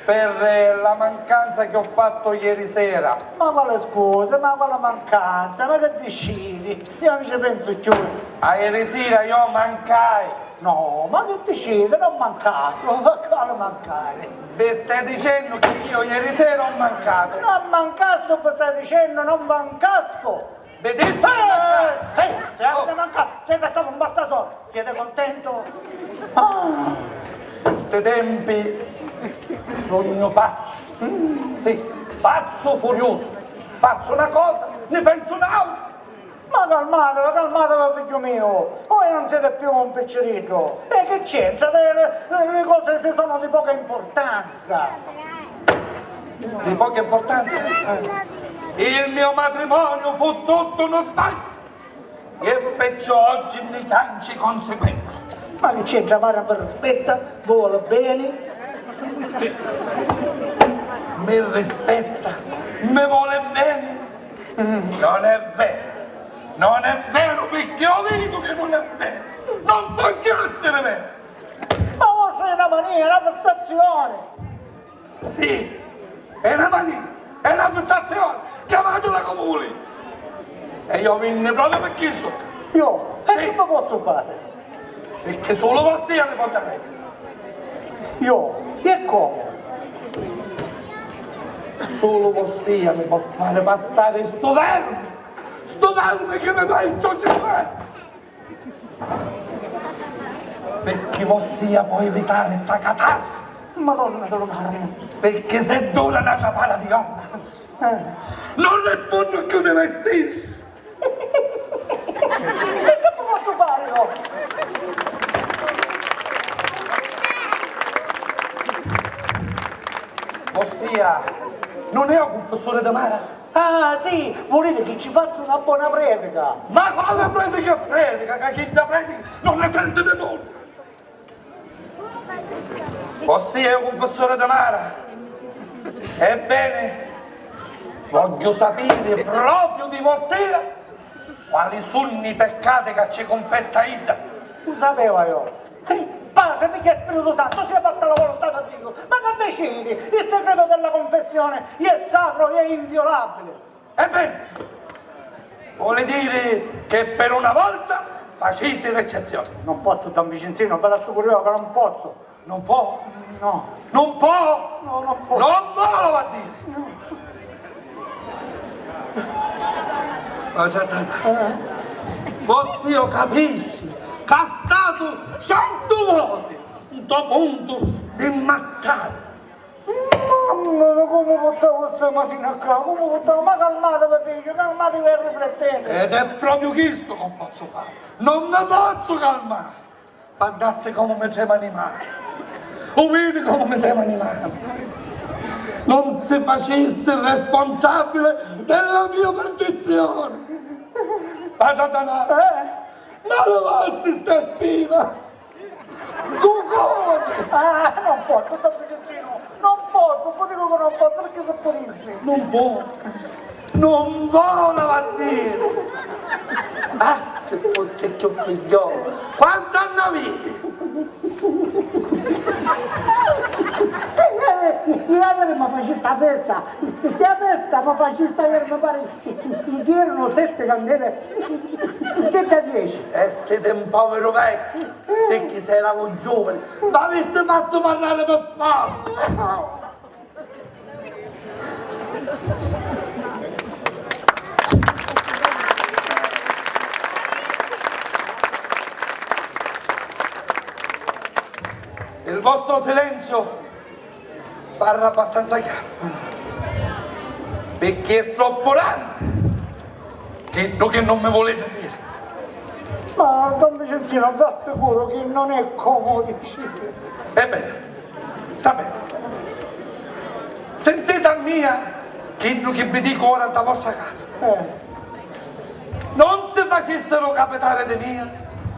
per, eh, la mancanza che ho fatto ieri sera. Ma quale scusa, ma quale mancanza, ma che diciti? Io non ci penso più. A ieri sera io mancai. No, ma che diciti? Non mancastu, ma quale mancari? Vi stai dicendo che io ieri sera ho mancato. Non mancastu, vi stai dicendo, non mancastu. Vedessi... Eh, sì, se avete mancato, siete stato un bastasone. Siete contento? Ah, in sti tempi sugnu pazzu. Mm, sì, pazzu furiosu. Fazzu una cosa, ne pensu n'autra. Ma calmatevi, calmatevi, figghiu miu. Voi non siete più un picciriddu. E che c'entra? Le, le, le cose si sono di poca importanza. Di poca importanza? Il mio matrimonio fu tutto uno sbaglio e perciò oggi ne cancio i conseguenze. Ma che c'entra, Mara vi rispetta, vi vuole bene. Mi rispetta, mi vuole bene? Non è vero, non è vero, perché ho visto che non è vero. Non può essere vero. Ma vostra è una mania, è una fissazione. Sì, è una mania, è una fissazione. Chiamatela come volete. E io vinni proprio per questo. Io? E sì. Che mi posso fare? Perché solo vossia mi può dare. Io? E come? Solo vossia mi può fare passare sto verme, sto verme che mi fa il ciocciolare. Perché vossia può evitare sta catastrofe. Madonna, te lo carmo. Perché se dura una ciapala di onda, eh, non rispondo più di me stesso. E che posso fare io? Vossia Non è u cunfessuri di Mara? Ah, sì, vuliti chi ci fazzu na bona predica? Ma quali predica e predica, ca chidda predica non ne senti di nulla! Vossia è u cunfessuri di Mara? Ebbene, vogghiu sapiri propriu di vossia quali sunnu i peccati ca ci cunfessa idda. U sapeva iu. Patri, Figghiu e Spiritu Santu, sia fatta la volontà di Diu. Ma che diciti? Il segreto della confessione è sacro e inviolabile. Ebbene, voli diri che per una volta faciti l'eccezione? Non pozzu, don Vincenzinu, ve l'assicuru io che non pozzu. Non può? No. Non può? No, non può. Non vuole, va a dire. No. Ma già, già, già. Eh. Vossia capisci ca ha statu centu voti nto puntu di mmazzari. Mamma, ma comu purtavu stamatina ccà? Comu purtavu? Ma calmatevi, figghiu, calmatevi e riflettete. Ed è proprio chistu che non pozzu fari. Non mi pozzu calmari. Guardassi comu mi tremanu i mani. U vidi comu mi tremanu i mani. Non si facissi responsabile della mia perdizione. Guardate, eh? Ma levassi sta spina. Cucone! Ah, non posso, don Vincenzinu, non posso, vi dico che non posso, perché se potessi. Non può, non vuole, va a dire. Ah, se fosse più figliolo, quantu anni avete? Ieri mi faciste la festa, la festa mi faciste ieri, mi pare, ieri erano sette candele, sette a dieci. E siete un povero vecchio. Picchì si eravu giuvani, m'avissi fattu parrari pi forza! Il vostro silenzio parla abbastanza chiaro, picchì è troppu rannu chiddu chi non mi vuliti diri. Ma, don Vincenzinu, v'assicuru chi non è comu diciti. Ebbene, sta bene. Sentite a mia chiddu chi vi dicu ora nta vostra casa. Eh. Non si facissero capitare di mia,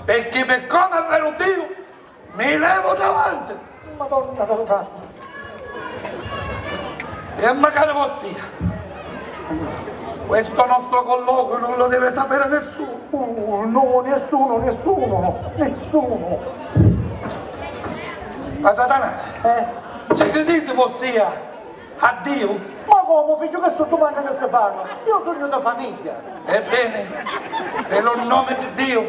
picchì, pi comu è veru Diu, mi levu davanti! Madonna, da lu cartu! E macari vossia, questo nostro colloquio non lo deve sapere nessuno. Uh, no, nessuno, nessuno, nessuno. Ma Atanasi, eh? Ci criditi vossia a Diu? Ma comu, figghiu, chi su dumanni chi si fannu? Io sugnu di famigghia. Ebbene, per il nome di Dio,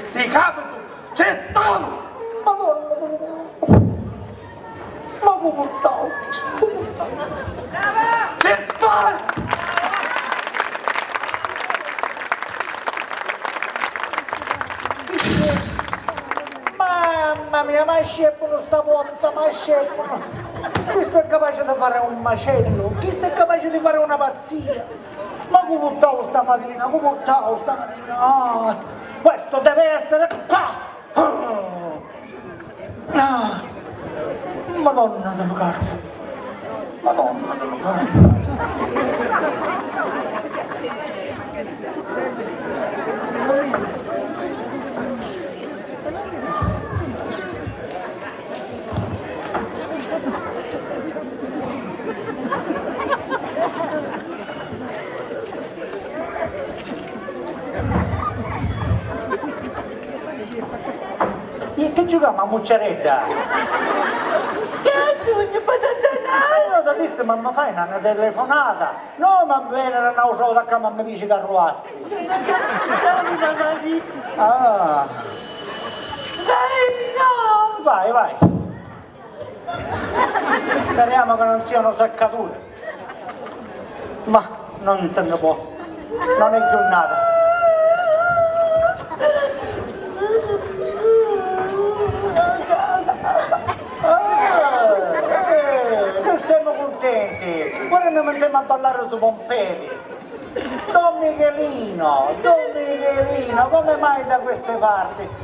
si capita Ci stanu! Madonna, Madonna, ma cu purtau? Ci stanu! Mamma mia, ma sceppunu sta botta, ma sceppunu! Chistu è capaci di fari un macellu, chistu è capaci di fari una pazzia! Ma cu purtau stamatina? Cu purtau stamatina? Ah, questo deve essere qua! Ah! Ah! Madonna di lu cartu! Madonna di lu cartu! E chi giucamu a mucciaredda? Chi sugnu, patatanai? Ma io ti dissi, ma mi fai na, na telefonata. No, ma mi veni n'autru da ccà, ma mi dici ca arruasti. Ah. Vai, vai. Speriamo che non siano seccature. Ma non se ne può. Non è giornata. Ah, eh, che siamo contenti. Ora ne andiamo a ballare su Pompei. Don Michelino, don Michelino, come mai da queste parti?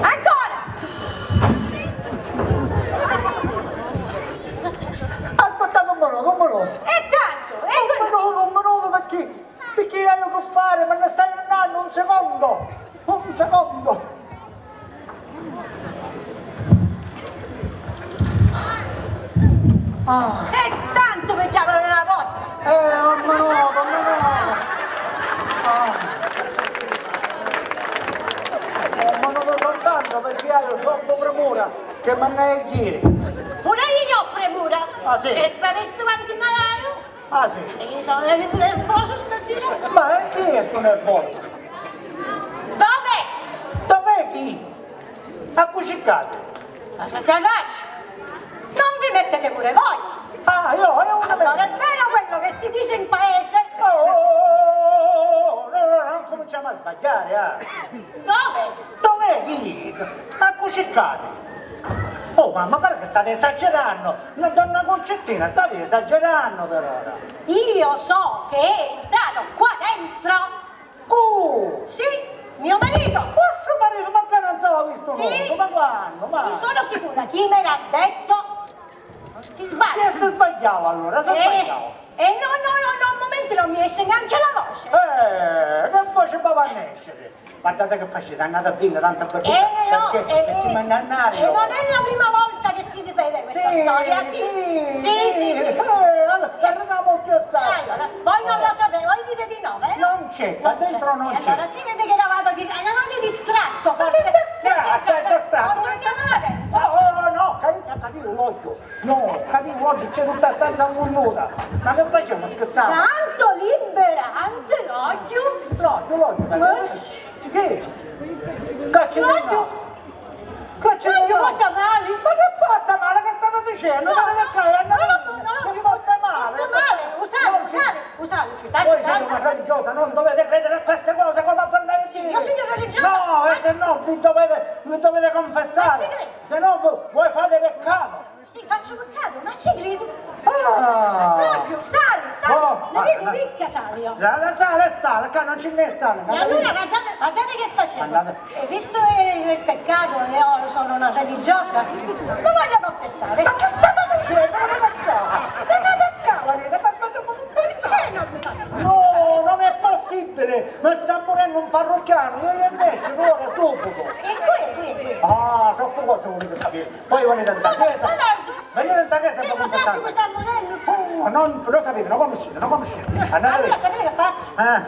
Ancora! Aspettate un minuto, un minuto. E tanto, e Un minuto, un minuto, perché, perché io che fare? Ma ne stai andando un secondo, un secondo. Ah. E tanto mi chiamano una vozza! Eh, un minuto, un minuto. Ah. Un minuto soltanto, perché io ho troppo premura che mi andai a dire. Pure io ho premura. Ah, sì. E io sono nervoso stasera. Ma chi è sto nervoso? Dove? Dov'è chi? A cu circati? Ma che te faccio? Non vi mettete pure voi? Ah, io, io non... Allora, è vero quello che si dice in paese? Oh, oh, oh, oh, oh, no, no, no, non cominciamo a sbagliare, eh. Dove? Dov'è chi? A cu circati? Oh, mamma, guarda che state esagerando. No, donna Concettina, state esagerando per ora. Io so che è entrato qua dentro. Cu? Sì, mio marito. Vostro marito? Ma che non s'aveva visto? Sì. Nonno, ma quando? Ma... Io sono sicura, chi me l'ha detto? Si sbaglia. Chi si sbagliava allora? Si sbagliava. Eh, no, no, no, no, un momento non mi esce neanche la voce. Eh, che voce mi va a nescere? Guardate che facete, andate a venire tanto per... Eh, no, perché, eh, perché eh, mi andare... Eh, non è la prima volta che si ripete questa storia, sì. Sì, sì, sì, sì. Eh, allora, arriviamo più a... Allora, voi non lo sapete, voi dite di no, vero? Non c'è, qua dentro non c'è. Allora si vede che eravate di-, eravate distratto, forse. Ma che distratto? Forse... Distratto? Forse... Oh, oh, no, che io c'ho capito l'occhio. No, capito, oggi c'è tutta sta stanza ingugnita. Ma che facciamo, scherziamo? Santo liberante, l'ogghiu? L'ogghiu, l'ogghiu, ma... Che? Che c'è? L'ogghiu? Che c'è? L'ogghiu porta male. Ma che porta male? Che state dicendo? No, ma che no, no, no, che porta male? Porta male, usate, usate, usate. Voi siete una religiosa, non dovete credere a queste cose, come a quella di... Sì, io sono religiosa. No, e se no vi dovete, vi dovete confessare. Ma sì, se no voi, voi fate peccato. Sì, faccio peccato, ma ci credo. Ah! Proprio, sale, sale, oh, ne vedo ricca, sale io. La, la sale, sale, qua non ci n'è sale. E allora guardate, guardate che facciamo. Andate. E visto il, il peccato, io sono una religiosa, lo voglio confessare. Ma che state dicendo? Non è peccato! Non è peccato, vedete, ma aspetta un po'. Perché non mi fate? No, non è possibile! Ma sta morendo un parrocchiano, io gli esce ora, subito! E qui, qui, qui. Ah, troppo cose volete sapere. Poi venite in chiesa. Venite in chiesa e vi confessate. Oh, non lo sapete, non conoscete, non conoscete. Andate via. Allora sapete che faccio? Eh.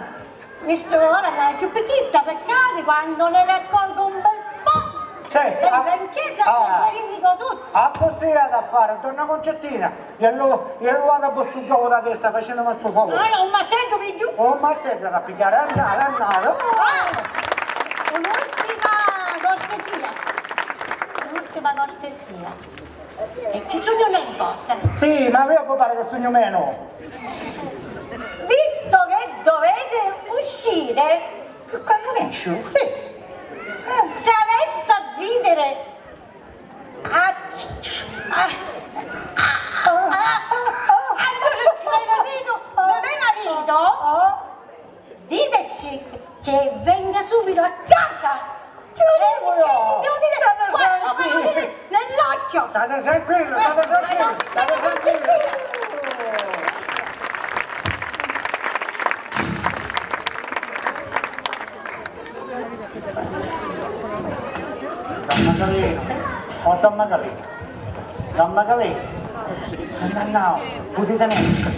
Mi sto ora andare più picchitta, peccato, quando ne raccolgo un bel po', sì, e ah, in chiesa, ah, e vi dico tutto. Ah, così ha da fare, donna Concettina. E allora, e allora dopo sto gioco da testa, facendemi sto favore. No, no, un martello pigliu. Un martello da pigliare, andare, andare. Oh! Ah! Un'ultima cortesia. Un'ultima cortesia. E chi sugnu nen cosa? Sì, ma io mi pare che sugnu meno. Visto che dovete uscire, ma non esco, sì. Eh. Se avesse a vedere a, a, a, a, a, a me marito, diteci che venga subito a casa. Che lo dico io? Devo dire, quattro parole nell'occhio. State tranquillo, state tranquillo, state tranquillo. Don Magalino, oh Don Magalino, Don Magalino, se n'annau, putite nescere.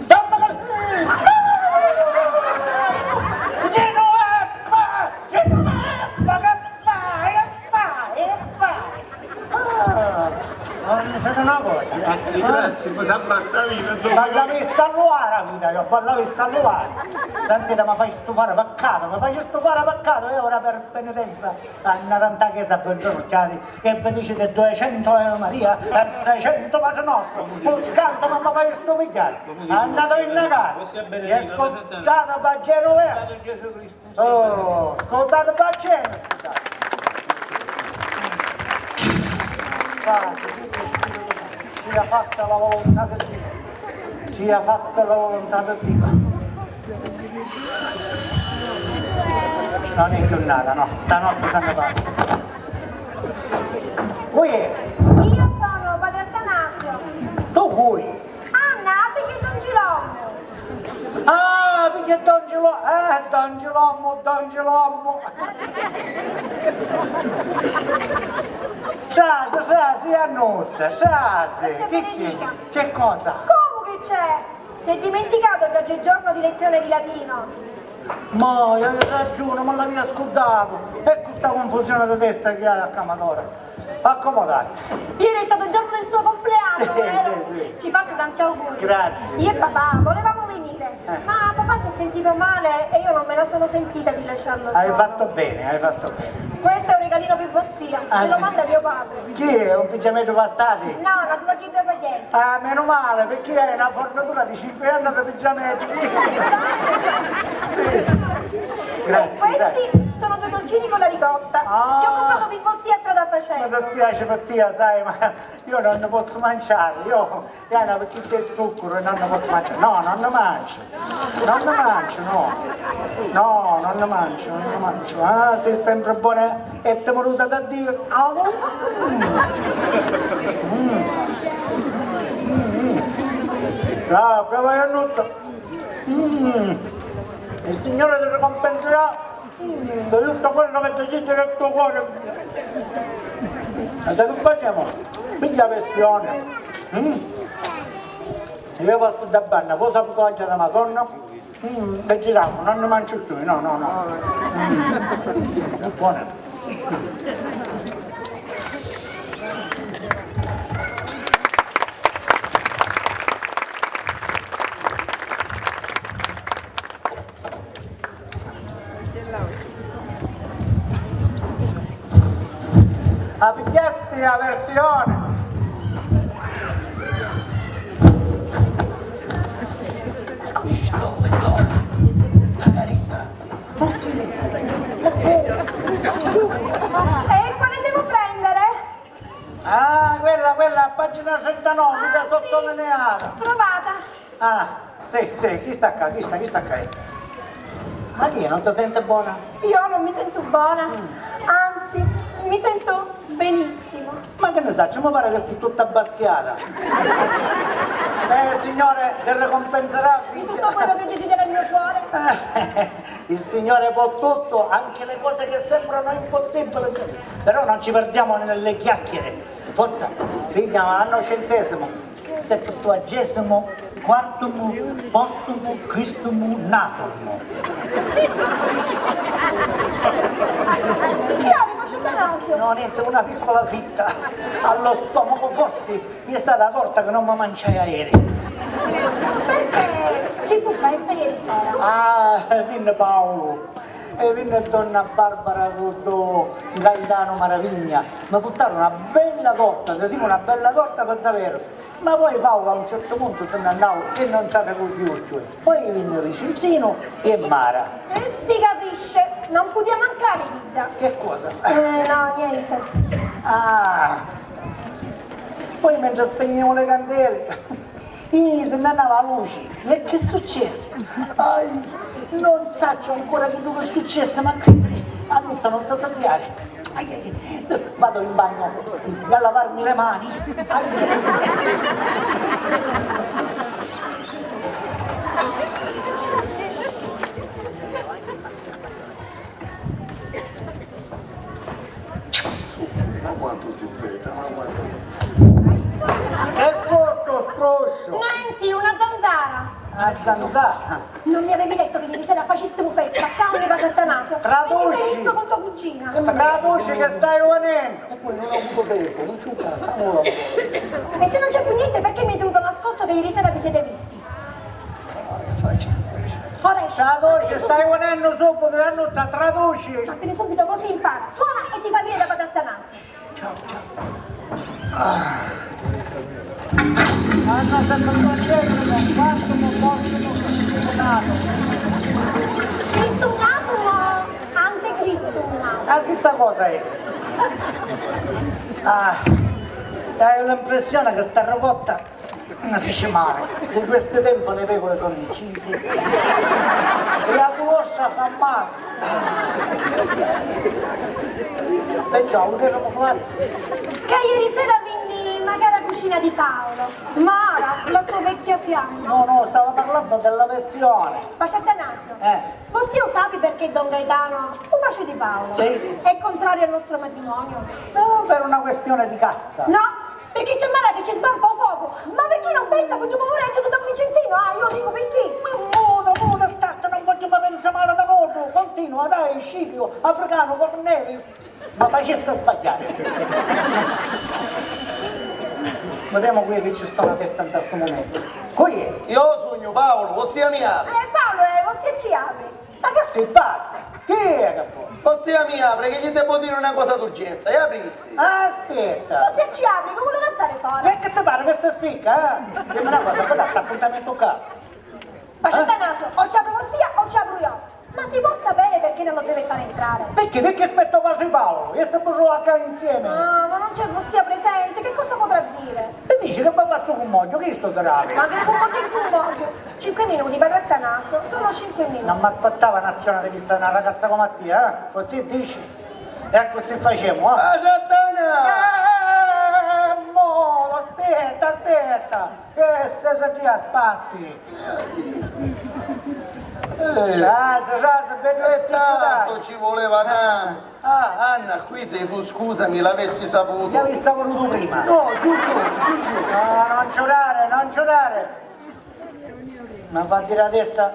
Don Magalino! Genoveffa! Genoveffa, che fai? Che fai? Che fai? Ah, ma mi dite una cosa. Grazie, ah, grazie, ma sa basta vita, ma la vista alluvare, vita, io, ma la vista alluvare. Sentite, mi fai stufare peccato, mi fai stufare peccato, e ora per penitenza andate in chiesa a buongiorno, e vi dicite duecento Ave Maria e seicento Padre Nostro, pur canto non mi fai stupigliare, andate in casa e ascoltate Vangelo vero. Oh, scusate, ma c'è? Pace, tutto spirito, sia fatta la volontà di Dio, sia fatta la volontà di Dio. Non è più nada, no, stanotte se ne parla. Cui è? Io sono padre Attanasio. Tu cui? Anna, a figghia di Don Girolamo. Ah, figghia di Don Girolamo, eh, Don Girolamo, Don Girolamo. Trasi, trasi, Annuzza, trasi. Che c'è? C'è cosa? Come che c'è? Si è dimenticato che oggi è giorno di lezione di latino? Ma hai ragione, mi l'avia scurdato. Ecco sta confusione di testa che hai a camadora. Accomodati. Ieri è stato il giorno del suo compleanno, sì, vero? Sì, sì. Ci faccio tanti auguri. Grazie. Io e papà volevamo venire, eh, ma papà si è sentito male e io non me la sono sentita di lasciarlo solo. Hai fatto bene, hai fatto bene. Questo è un regalino per vossia, ah, ce lo manda mio padre. Chi è? Un pigiamettu pastati? No, la tua ghidda paghjesi. Ah, meno male, perché hai una fornitura di cinque anni di pigiametti. Grazie, grazie. E questi sono due dolcini con la ricotta. Ah. Li ho comprati per vossia strada facendo. Mi dispiace per te, sai, ma io non ne posso mangiare, io, Diana, perché c'è il zucchero e non ne posso mangiare. No, non ne mangio. Non ne mangio, no. No, non ne mangio, non ne mangio. Ah, sei sempre buona e timorosa da Dio. Ah, mm. Mm. Mm, mm. Ah, brava Iannuzza. Mm. Il Signore ti ricompenserà, mm, di tutto quello che desideri il tuo cuore. Ma sai che facciamo? Piglia la vestione. Mm. Io vado da banna, poi saputo oggi da Madonna. Mm, e giriamo, non ne mangio più, no, no, no. Mm. Buona. A pigghiasti a versione? Margarita. E quale devo prendere? Ah, quella, quella, a pagina trentanove, ah, mica sì, sottolineata. Provata. Ah, sì, sì, chi sta qua, chi sta, chi sta qua? Ma chi è, non ti senti buona? Io non mi sento buona, mm, anzi, mi sento benissimo. Ma che ne saccio, mi pare che sei tutta baschiata. Eh, il Signore ti ricompenserà, figlia. Di tutto quello che desidera il mio cuore. Eh, il Signore può tutto, anche le cose che sembrano impossibili. Però non ci perdiamo nelle chiacchiere. Forza, piglia a nocentesimo, settuagesimo quartumu postumu Cristumu natum. Che arriva, c'è Atanasio? No, niente, una piccola fitta allo stomaco, forse mi è stata torta che non mi mangiai ieri. Perché ci fu festa ieri sera? Ah, vinni Paolo. E vinni donna Barbara cu do Gaetano Maravigna. Mi purtaru na bella torta, ti dicu, na bella torta pi daveru. Ma poi Paolo a un certu puntu si nni annau e non s'arricugghiu cchiù. Poi vinni Vincenzino e Mara. E si capisce, non putia mancari chidda. Che cosa? Eh, no, niente. Ah! Poi mentre spegnevo le candele, ih, si nni annava a luci. E che successi? Ai, non saccio ancora chiddu che successi, ma cridimi, Annuzza, non ti sadiari. Ai, ai, vado in bagno a lavarmi le mani. Ai, ai. Ma quantu si vede, ma quantu si... Che fu stu strusciu? Nenti, una zanzara. A zanzara? Non mi avevi detto che ieri sera facistimu festa, cavoli, padre Atanasio? Traduci. Ti sei visto con tua cugina? Traduci che stai venendo. E poi non ho avuto tempo, non c'è un cazzo, ora. E se non c'è più niente, perché mi hai tenuto nascosto che ieri sera vi siete visti? Ora esci. Traduci, stai venendo subito, Annuzza, traduci. Vattene subito, così impara. Suona e ti fai vedere da padre Atanasio. Ciao, ciao. Ah. Anno settantotto, quarto, quarto, quarto, quarto. Cristo un attimo, anticristo un attimo. Ah, chissà cosa è. Ah, hai l'impressione che sta robotta mi fici male. Di questo tempo le pecore sono incinte e la culossa fa male. Perciò, un vero popolare. Che ieri sera vinni magari a cucina di Paolo. Mara, la sua vecchia fiamma. No, no, stavo parlando della versione. Padre Atanasio, eh, vossia u sapi perché don Gaetano u face di Paolo? Sì. È contrario al nostro matrimonio? No, per una questione di casta. No, perché c'è Mara che ci sbampa u focu. Ma perché non pensa che tu vorresti di don Vincenzino? Ah, io dico perché. Ma muta, muta, statta, non voglio mai pensare male da nulla. Continua, dai, Scipio, Africano, Cornelio. Ma faceste sbagliare. Videmu cu è chi ci sta la testa nta stu mumentu. Cu è? Iò sugnu Paulu, vossia mi apri. Eh, Paulu, eh, vossia ci apri. Ma chi si pazza? Chi è chi poi? Vossia mi apri, chi gli devo diri una cosa d'urgenza, e aprissi. Aspetta. Vossia ci apri, non vuole lasciare fare. E chi ti pare chi si zicca, eh? Dimmi una cosa, chi dà sta appuntamento qua? Pacatanasu, o ci apri vossia o ci apru io. Ma si può sapere perché non lo deve fare entrare? Perché? Perché aspetta padre Paolo, e se poi trova qua insieme. Ah, ma non c'è vossia presente, che cosa potrà dire? E dici che mi faccio cummoglio, che sto grave? Ma che cummoglio e cummoglio? Cinque minuti, padre Attanasio, solo cinque minuti. Non mi aspettavo un'azione di vista di una ragazza come a te, eh? Così dici? E così facciamo, eh? Padre Attanasio! Eh, mo, aspetta, aspetta! Eh, se se dia spatti! Eh. Trasa, trasa, bevi un picchiu d'acqua. E tanto ci voleva tanto. Ah, Anna, qui sei tu, scusami, l'avessi saputo. L'avessi saputo prima. No, Giugiù, Giugiù. No, non giurare, non giurare. Ma fa dire a testa.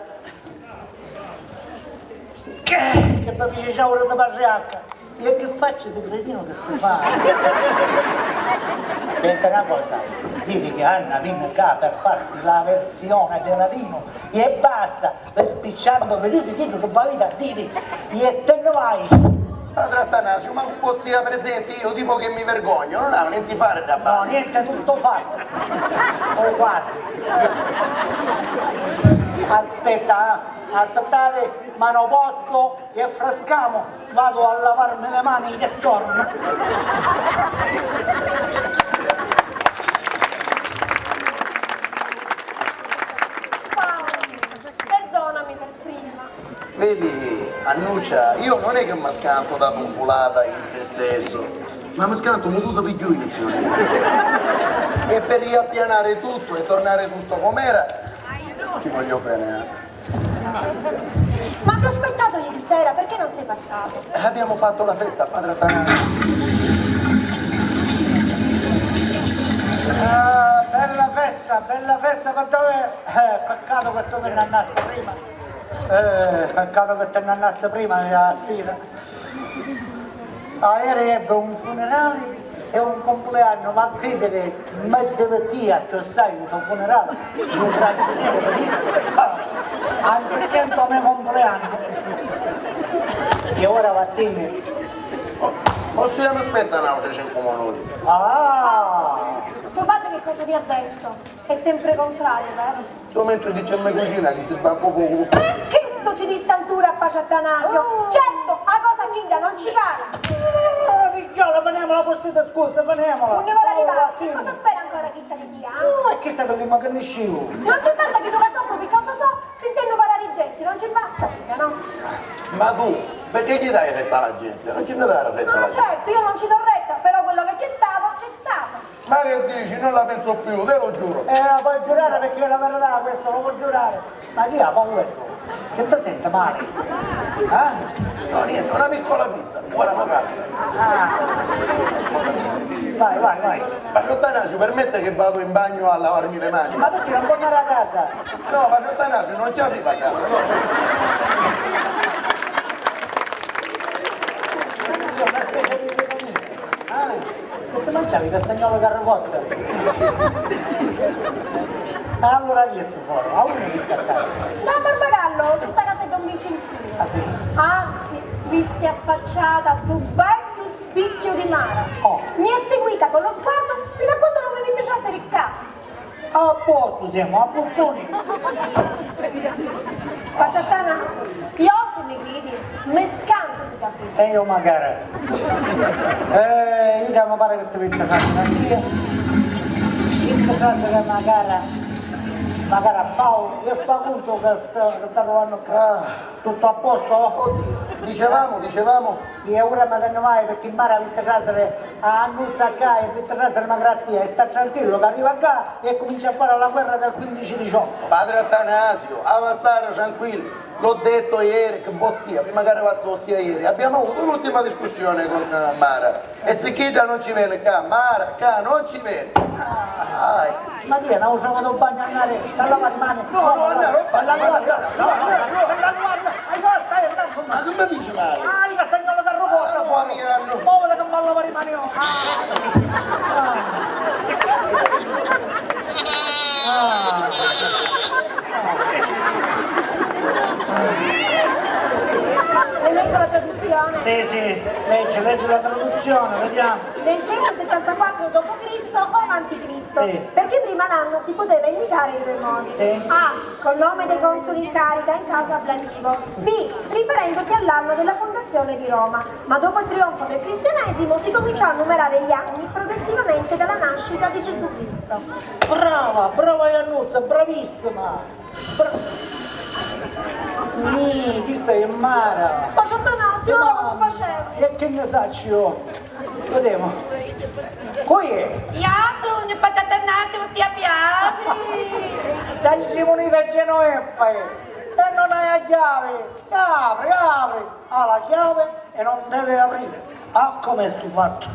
Che, che mi fici già ora di patriarca. E che faccio di cretino che si fa? Senti una cosa, dite che Anna venne qua per farsi la versione di Ladino e basta, per spicciando, vedete quello che voi avete a dire e te ne vai. Padre Attanasio, ma vossia presente, io dico che mi vergogno, non ha niente fare da... No, niente, tutto fatto. O quasi. Aspetta, eh. Aspettate, ma non posso. E frescamo, vado a lavarmi le mani e torno. Paolo, perdonami per prima. Vedi, Annuccia, io non è che mi scanto da tumpulata in se stesso, ma mi scanto mututo pi giudizio. E per riappianare tutto e tornare tutto com'era, ti voglio bene, eh. Ma ti ho aspettato ieri sera, perché non sei passato? Eh, abbiamo fatto la festa a padre Atanasio. Ah, bella festa, bella festa, ma dove? Eh, peccato che tu mi ne andaste prima. Eh, peccato che te ne andaste prima, eh, a sera. Ieri ebbe un funerale e un compleanno, ma credere, mi divertia, tu sai, il tuo funerale, non sai niente, capito? Ah, anziché il tuo mio compleanno. E ora vattene. O, o se aspetta un'altra cinque minuti. Ah! Tuo padre che cosa ti ha detto? È sempre contrario, vero? Tu mentre dici a me cucina che ti sbacco fuoco. E chistu ci disse antura a pace Atanasio. Oh. Certo, a cosa chidda non ci cara. Ah, figgiola, finiamola con sti discorsi, finiamola. Non ne vuole arrivare. Oh, che cosa spera ancora chista di dia, eh? Oh, e chista che lì ma che nisciu. Non ci basta che tu casò proprio causa so, sentendu parlare di gente, non ci basta mica, no? Ma tu, perché gli dai retta alla gente? Non ci ne dare retta alla gente. No, certo, io non ci do retta, però quello che c'è stato, c'è stato. Ma che dici? Non la penso più, te lo giuro. Eh, la puoi giurare perché è la verità, questo lo puoi giurare. Ma chi ha paura tu? Che ti senti male? Eh? No, niente, una piccola fitta, ora mi passa. Ah. Vai, vai, vai. Ma Atanasio, permette che vado in bagno a lavarmi le mani? Ma perché non puoi andare a casa? No, ma Atanasio, non ci arriva a casa, no. C'è una specie di... Ah. Che si mangiavi castagnolo carrocotta? Allora chi è sto foro? A uno che sta a casa? Da Barbagallo, sotto casa di Don Vincenzino. Ah, sì? Anzi, vi stai affacciata a due belli spicchio di mara. Oh. Mi è seguita con lo sguardo fino a quando non mi vide trasere il capo. A postu semu, a postuni. Pacatanasu, io se mi vidi, mi scantu di capiri. E io magari. Eh, io mi pare che ti vedi trasere a tia. Io trasere magari, magari a Paolo, e fa conto che sta, che sta provando qua. Ah. Tutto a posto? Oddio, dicevamo, dicevamo. E ora mi te ne vai perché in mare avete trasere a Annuzza qua e avete trasere una malattia e sta tranquillo che arriva qua e comincia a fare la guerra del quindici diciotto. Padre Atanasio, ava stare tranquillo. L'ho detto ieri che vossia, prima che arrivasse vossia ieri, abbiamo avuto un'ultima discussione con eh, Mara. E si chidda non ci veni ccà, Mara, ccà non ci veni. Ah, ma chi è? Non usavo da bagno andare a lavare le mani? No, no, andare a bagno, andare a bagno, andare a bagno. Ma che mi dici male? Ah, io sto andando da robot. Mamma mia, no. Muovete che mi lavo le mani io. Ah. Sì, sì, leggi, leggi la traduzione, vediamo. Nel centosettantaquattro dopo Cristo o avanti Cristo, sì, perché prima l'anno si poteva indicare in due modi. Sì. A, col nome dei consoli in carica in caso ablativo. B, riferendosi all'anno della fondazione di Roma. Ma dopo il trionfo del cristianesimo si cominciò a numerare gli anni progressivamente dalla nascita di Gesù Cristo. Brava, brava Iannuzza, bravissima! Bra- Nì, chista è mara! Ma Sant'Anasio, ora che facemu? E che ne saccio io? Vedemu. Cui è? Iatu, ne patate nate, ti piaci? Dai, siamo uniti a Genoveffa, eh! E non hai la chiave! Apri, apri! Ha la chiave e non deve aprire. Ah, com'è stu fatto?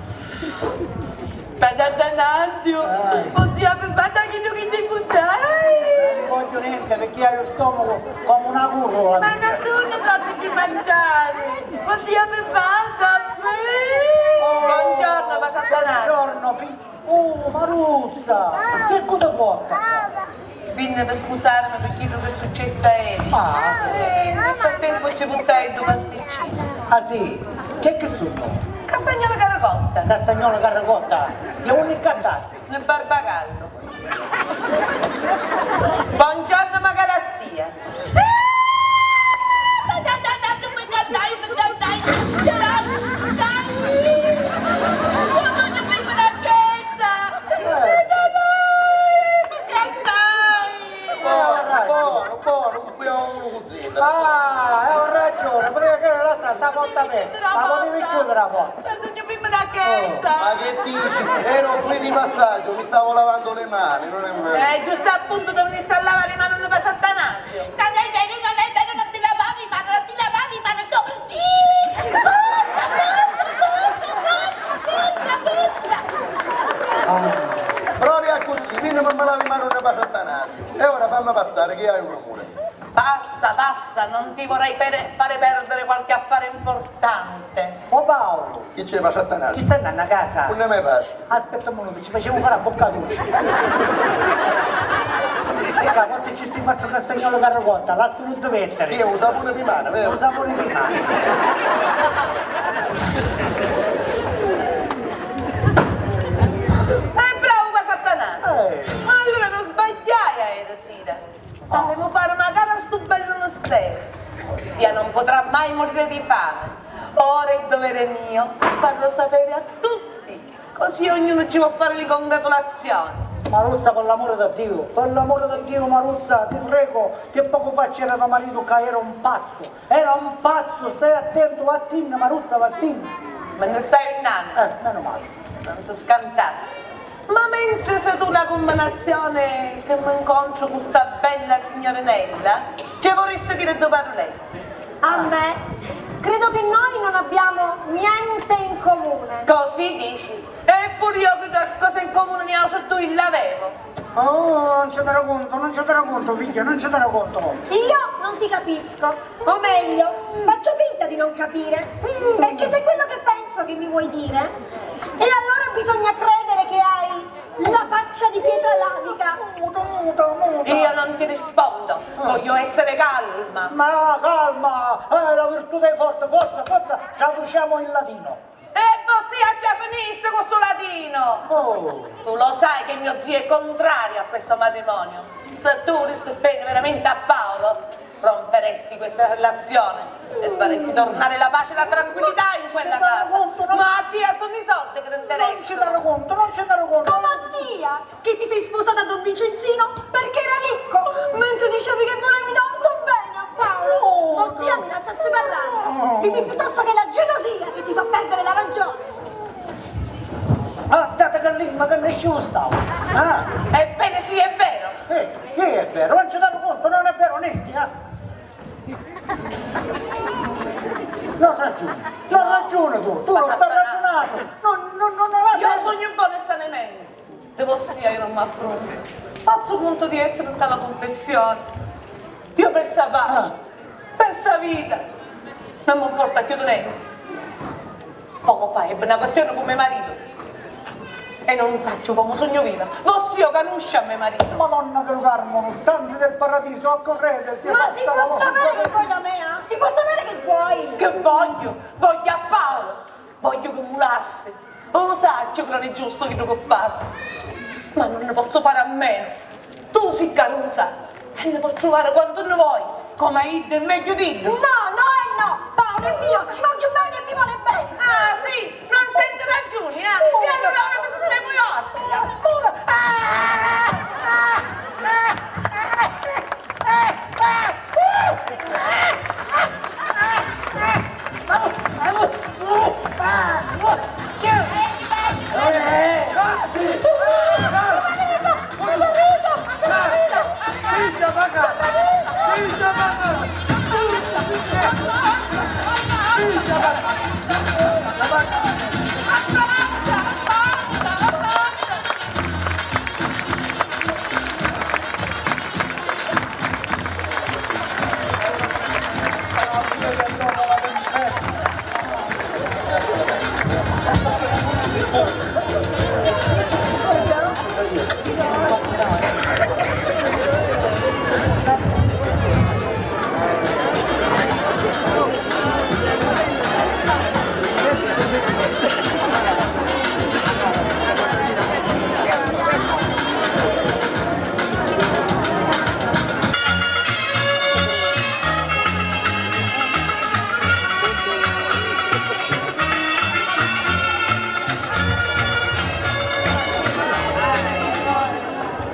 Patatanadio, dai, possiamo fare anche noi che ti cutai? Non voglio niente perché hai lo stomaco come una curula. Ma non tu ne trovi di mangiare, possiamo fare anche noi? Oh, buongiorno, Patatanadio. Buongiorno, fi- Oh, Maruzza, chi cu ti porta? Vinni pi scusarimi pi chiddu chi è successu aeri. Ah. Eh, nel frattempu ci puttai ddu pasticcinu. Ah, sì? Chi è chi sunnu? Castagnola carracotta. Castagnola carracotta? E unni cantasti? Nel barbagallo. Buongiorno, Magarattia. Buono, buono, buono, un fiore, un zitto. Ah, hai ragione, poteva chiudere la sta, sta porta aperta, la potevi chiudere la porta. Sognu prima da chesta! Ma che dici? Ero qui di passaggio, mi stavo lavando le mani, non è vero? Eh, giusto appunto, dovresti lavare le mani, non faccio Atanasio. Non è vero, non è vero, non ti lavavi le mani, non ti lavavi le mani, tu... Ah, proprio così, quindi non me lavi le mani, non faccio Atanasio. E ora fammi passare, che hai un rumore. Passa, passa, non ti vorrei pere-, fare perdere qualche affare importante. O Paolo! Chi c'è, Patatanadio? Chi sta andando a casa? Unni mi pasci? Aspetta un minuto, ci facciamo fare a bocca dolce. E qua, quanto ci sti quattro castagnoli carracotta, lasciali difettere. Chi è, un sapone di mano, vero? Un sapone di mano. Eh, bravo, Patatanadio! Eh. Ma allora non sbagliai aeri sira. Faremo fare una gara a stu bellu misteru, ossia non potrà mai morire di fame. Ora è dovere mio farlo sapere a tutti, così ognuno ci può fare le congratulazioni. Maruzza, per l'amore di Dio, per l'amore di Dio, Maruzza, ti prego, che poco fa c'era tuo marito che era un pazzo, era un pazzo, stai attento, vattinni, Maruzza, vattinni. Me ne stai innanzi. Eh, meno male. Non si scantassi. Ma mentre sei tu la combinazione che mi incontro con sta bella signorinella, ci vorresti dire due parolette. A me? Credo che noi non abbiamo niente in comune. Così dici? Eppure io credo che cose in comune niautra due l'avemo. Oh, non ci dare conto, non ci dare conto, figlia, non ci dare conto. Io non ti capisco. O meglio, faccio finta di non capire, perché se quello che penso che mi vuoi dire, e allora bisogna credere che hai la faccia di pietra lavica. Muta, muta, muta. Io non ti rispondo, voglio essere calma. Ma calma è la virtù dei forti, forza, forza, traduciamo in latino. E vossia già finissi cu stu latino! Oh. Tu lo sai che mio zio è contrario a questo matrimonio. Se tu vulissi bene veramente a Paolo, romperesti questa relazione e faresti tornare la pace e la tranquillità in quella casa. Ma a tia sono i soldi che ti interessano. Non ci dare conto, non ci dare conto. Come a tia? Che ti sei sposata a don Vincenzino perché era ricco, mentre dicevi che volevi tanto bene a Paolo. Oh, vossia mi lassassi parlare, dimmi piuttosto che è la gelosia che ti fa perdere la ragione. Ah, date che lingua che nessuno stava. Ah. Ebbene sì, è vero. Eh, sì, è vero, non ci dare conto, non è vero niente, eh. Non ragioni, non ragioni tu, tu non stai ragionando, non, non, non, non... Io sognu un po' nel sanementu. Devo sia io non m'affronto. Fazzu cuntu di essiri nta la cunfissioni. Io per sta paci, per sta vita, non mi importa cchiù di nenti. Poco fa ebbi na quistioni cu me maritu. E non sacciu comu sugnu viva. Vossia canusci a me maritu? Madonna del Carmelo, santi del paradiso, accorrete, si... Ma si può sapere che vuoi da me, eh? Si può sapere che vuoi? Che voglio? Voglio a Paolo. Voglio che mu lassi. Lu sacciu ca non è giustu chiddu chi fazzu, ma non ne pozzu fari a menu. Tu si carusa e ne po' truvari quantu nni voi, comu a iddu e megghiu d'iddu. No, no e no! Paolo è mio, ci voglio bene e mi vuole bene! Ah, sì? Non senti ragiuni, eh? E allura ora mi sistemu io!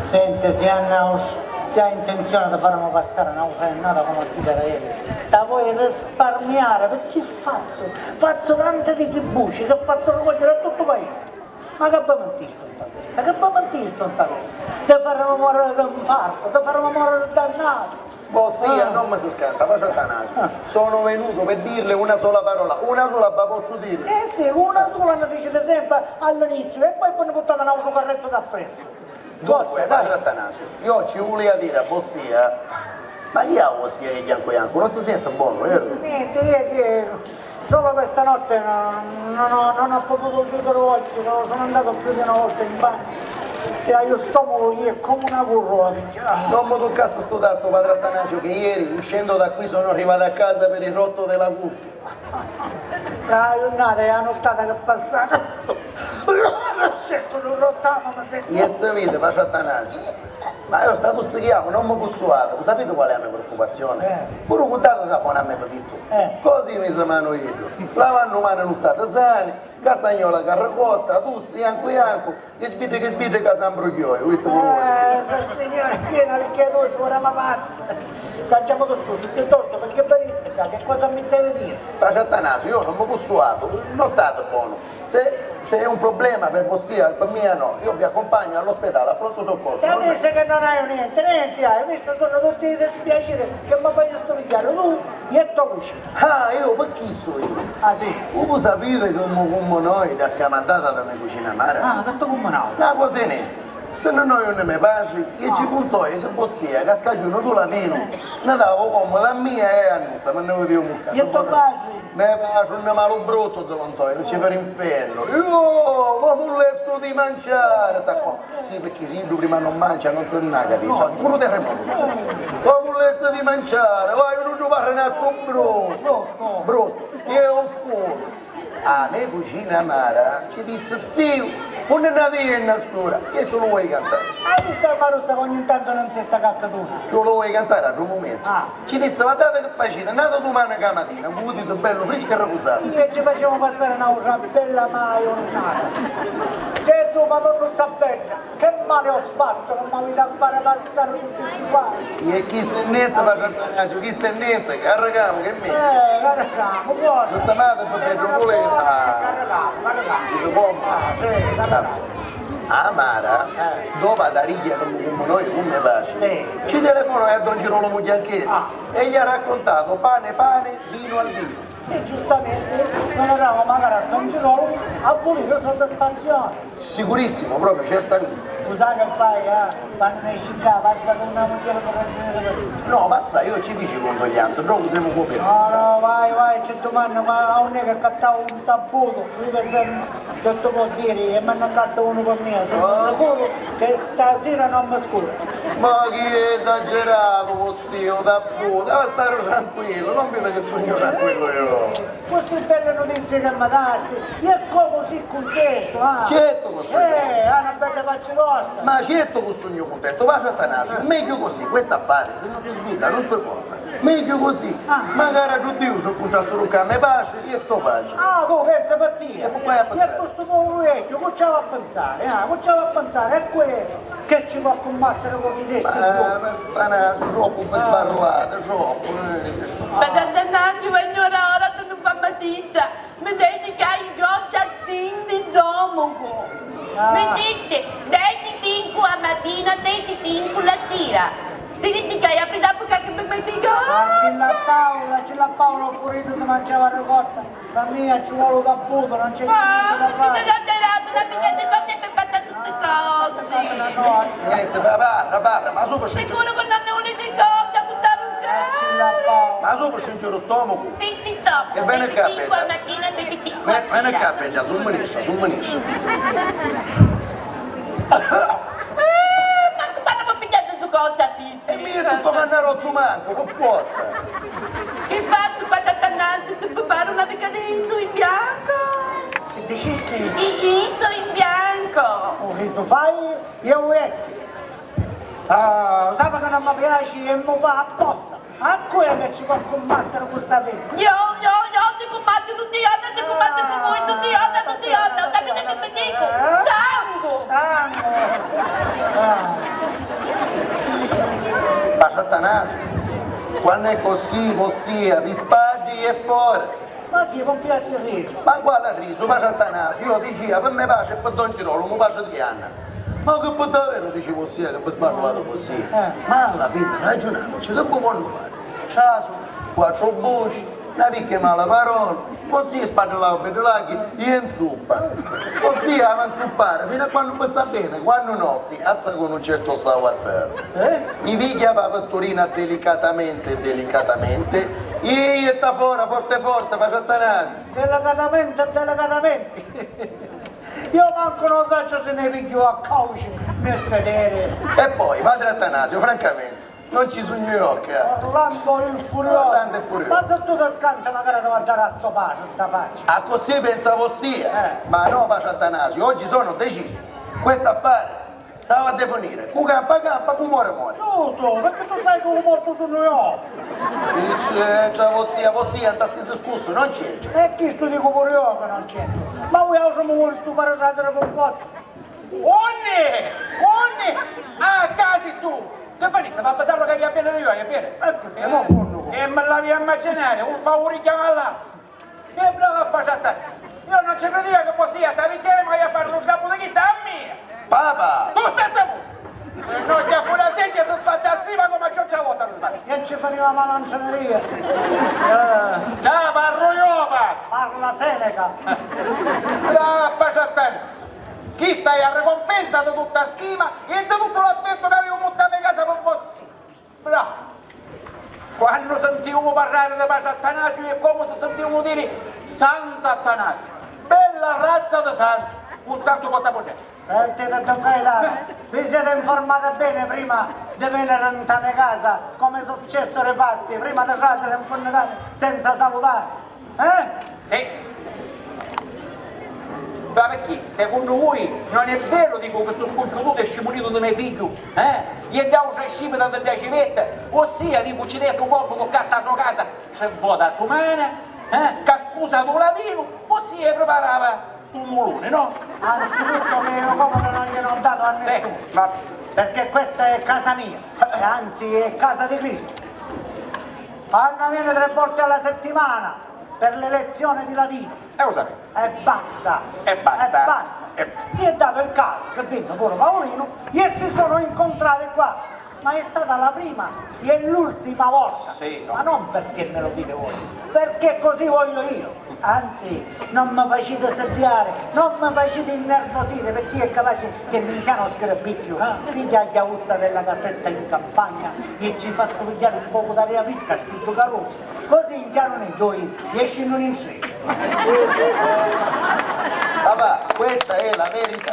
Senti, si ha naus-, si ha intenzione di farmi passare una usennata come a quella di ieri, la vuoi risparmiare, perché fazzu, fazzu tante di tribbuci che fazzu ricogliere a tutto paese. Ma che vi mentistu nta testa? Che vi mentistu nta testa? Ti faremo morire di infarto, ti faremo morire dannato. Vossia, ah, non mi si scanta, pace Attanasio. Ah. Sono venuto per dirle una sola parola, una sola vi pozzu dire. Eh sì, una sola ne dicite sempre all'inizio e poi vi ne purtate n'autru carrettu d'appressu. Dunque, pace Attanasio, io ci vulia dire a vossia, ma chi ha vossia che jancu jancu? Non si sente bonu, veru? Niente, io, io solo questa notte no, no, no, non ho potuto chiudere occhio, no, sono andato più di una volta in bagno e ha lu stomacu chi è come una currota. Non mi tuccassi stu tastu, padre Attanasio, che ieri, uscendo da qui, sono arrivato a casa per il rotto della cuffia. Tra la jurnata e la nuttata che è passata, sento un rottama, ma sento... E si vidi, pace Attanasio. Ma io sta accussì chi amu, non mi pussuatu. Lu sapiti qual è la me preoccupazione? Eh. Puru cu dati da bona a me pitittu. Eh. Cosi mi si manu iddu. Lavannu mani nuttata sani, castagnola carricotta, tussi, jancu jancu. Chi sbiddi, chi sbiddi ca s'ambrugghioi, u vitti puru vossia. Eh, sissignori, piena di chiadusi, ora mi passa. Canciamu discursu, piuttostu, perché venisti qua, che cosa mi devi dire? Pace Attanasio, io non mi pussuatu, non stati bonu. Se, se è un problema per vossia, per mia no, io vi accompagno all'ospedale, al pronto soccorso. Ti dissi che non hai niente, niente hai, questi sono tutti i dispiaceri che mi fai studiare tu e tua cucina. Ah, io, picchì sugnu? Ah, sì? Vu sapiti comu, comu noi, dda scamandata di me cucina amara? Ah, ca tu comu nau? Na cosa è nenti. Si no noi unni me patri, e ci cuntoi chi vossia cascaciunu tu latinu, ni dava u comu da mia e a Nunza, ma ni vidiumu un casu. E to patri? Me patri unni malu bruttu di lontoi, non ci fa l'infernu. Io, comu lestu di manciari, t'acco- Sì, picchì si iddu prima non mancia, non si nnaca, dici. Puru terremotu. Comu letti di manciari, vai, un uddu parrinazzu bruttu, bruttu, e u fotu. A me cucina amara ci dissi: "Ziu, unni nna veni a st'ura? Chi ci lu voi cantari?" Ma chi sta maruzza che ogni tanto non si sta caccatura? Ci lu voi cantari a ddu mumentu? Ah. Ci dissi: "Guardati chi faciti, andati dumani ca matina, cu vutiti bellu friscu e ripusati." Io ci facevo passare una bella mala giornata. Gesù, Madonna Zappetta, che male ho fatto che m'aviti a fare passare tutti sti guai? E chistu è nenti, padre Attanasio, chistu è nenti, carricamu, che mi... Eh, carricamu, cosa? Sistemati, Beddu, pure... Ah, carricamu, carricamu. Siti comu? Ah, sì, carricamu. A mara, dopu a tarigghia comu, comu noi, comu me patri, ci telefonò a don Girolamo Gianchetti e gli ha raccontato pane, pane, vino al vino. E giustamente non eravamo magari a don Girolamo a vuliri soddisfazione. Sicurissimo, proprio, certamente. Lu sai chi fai, eh? Quannu nesci ccà, passa cu na mugghiera cu ragiuni di così. No, passa, io ci fici condoglianze, però semu coperti. No, no, vai, vai, ci dumannu, ma a unn'è chi accattau un tabbutu, vidi se non ti pò diri, e mi nni accattu unu pi mia, sugnu sicuru chi stasira non mi scuru. Ma chi esageratu, vossia, u tabbutu? Ah, staru tranquillu, non vidi chi sugnu tranquillu io. Cu sti belli nutizi chi mi dasti, e comu si cuntentu, ah! Certu chi sugnu. Eh, ha na bedda facci tosta. Ma certu chi sugnu cuntentu, va Attanasiu, megghiu così, questu affari, si non ti sbudda, non si pozza. Megghiu così. Ah. Macari a ddu Diu si cuntrassu ru cami paci e so paci. Ah, tu pensi pi tia. E cu quai a pinsari? E cu stu povuru vecchiu, cu ci havi a pinsari, ah, cu ci havi a pinsari? E cu Chi ci vo' a cumbattiri cu ri testi? Ma, ma, Attanasiu, troppu vi sbarruati, troppu, eh. Ma Attanasiu, vegnu ora, ora tu non fa matita. Mi devi cai goccia tinti domucu. Ah. Mi dite, dai cincu a matina, dai cincu la sira. Ti dite che apri la bocca che mi metti goccia. Ah, ci la Paola, ci la Paola, oppure si mangiava ricotta. Pi mia ci voli u tabbutu, non c'è più niente da fare. Ah, mi sono alterato, la vita di notte mi fatta tutte cose. Niente, va, parra, parra, ma sopra c'è... Sicuro che non ne volete cosa, buttare un cazzo. Ma sopra c'è un giro stomaco. Senti, stop. E veni qua, venti e cinque bella. Mattina, venti e cinque. Veni qua, bella, summanisci, summanisci. Eh, ma quando mi pigliate su cosa, ti? E mi è tutto cannarozzo manco, che forza! Che faccio, patata nata, se preparo una mica di riso in bianco? Che dicisti? Il riso in bianco! Un riso fai e u vecchi. Ah, sai che non mi piace e mi fa apposta. A cu è che ci vo' a cumbattere cu sta vecchia? Io, io, io ti combatto tutti i giorni, ti combatto con voi tutti i giorni, tutti i giorni, ho capito che mi dico? Tango! Tango! Ah. Patata nata, quannu è così, vossia, vi spaddi e fora. Ma chi, non piace il riso? Ma quale riso? Patata nata, io dicia, pi me pace e pi Don Girolamo, pace di Anna. Ma chi pi daveru dici vossia chi vi sbarruati così? Eh. Ma alla fine ragiunannuci, chi vi vonnu fari? Trasu, quattru buci, na picca di mala parola, così spaddilau beddu laghi e nzuppa. Così havi a nzuppari finu a quannu vi sta beni, quannu no si alza con un certo savoir-faire. Eh? I pigghia pa vitturina delicatamente, delicatamente, e i jetta fora forte forte, patata nata. Delicatamente, delicatamente. Io mancu non saccio si ne pigghiu a cauci nel sedere. E poi, padre Attanasio, francamente, non ci sugnu io, ca. Orlando il Furioso. Orlando il Furioso. Ma se tu ti scanti, magari ti va a dare a to pace, in ta faccia. Ah, così pensa vossia. Eh. Ma no, padre Attanasio, oggi sono deciso. Questo affare s'ava a definire. Cu campa campa, cu mori mori. Giusto, perché tu sai che u mortu sugnu io. Chi c'entra vossia, vossia, nta sti discussi non c'entra. E chistu dicu puru io che non c'entru. Ma vuiautri mi vulistu fari trasiri pi forza? Unni? Unni? Ah, casi tu! Chi fanisti? Ma pensavo che ia veni io, ia veni? Ecco, siamo a punto. E me l'avi a immaginare, un favore chiama all'altro. Che brava facciata! Io non ci credevo che fosse io, ti chiamo e a fare uno scampo di chista a mia! Papà! Tu stai muto! Se no, che pure se c'è ti sbatte a scriva come a cioccia vuota ti sbatte! Che ci faceva malanceneria? Eh. Già, parlo io, pa! Parla Seneca! Brava facciata! Chista è la ricompensa di tutta stima e di tutto l'affetto che avevo buttato in casa per voi! Bravo! Quannu sintiumu parrari di patri Attanasiu è comu si sintiumu diri Sant'Attanasiu. Bella razza di santu! Un santu porta puteri. Sentiti, don Gaetano, vi siete informati bene prima di venire in tale casa, come è successo di fatti, prima di trasere in furnicata senza salutare? Eh? Sì. Ma perché? Secondo voi non è vero, dico, che sto sconciututo è scimunitu di me figghiu? Eh? Gli è dau tre scipita di piacivetta, ossia, dico, ci desse un colpo che catta a sua casa, ci vota a sua mano, eh? Che scusa tu latino, ossia preparava un mulone, no? Anzitutto che io comodo non gliene ho dato a nessuno, sì, ma perché questa è casa mia, e anzi è casa di Cristo. Anna viene tre volte alla settimana per le lezioni di latino. E lo sapete. E basta. E basta. E basta. E basta. Si è dato il caso che venne pure Paolino e si sono incontrati qua. Ma è stata la prima e l'ultima volta. Sì, no. Ma non perché me lo dite voi, perché così voglio io. Anzi, non mi facite sediare, non mi facite innervosire, perché è capace che mi chiama scribbicchio, piglia la chiavuzza della casetta in campagna e ci faccio pigliare un poco d'aria fresca a sti due carusi. Così in chiaro noi due, dieci minuti in tre. Papà, questa è la verità.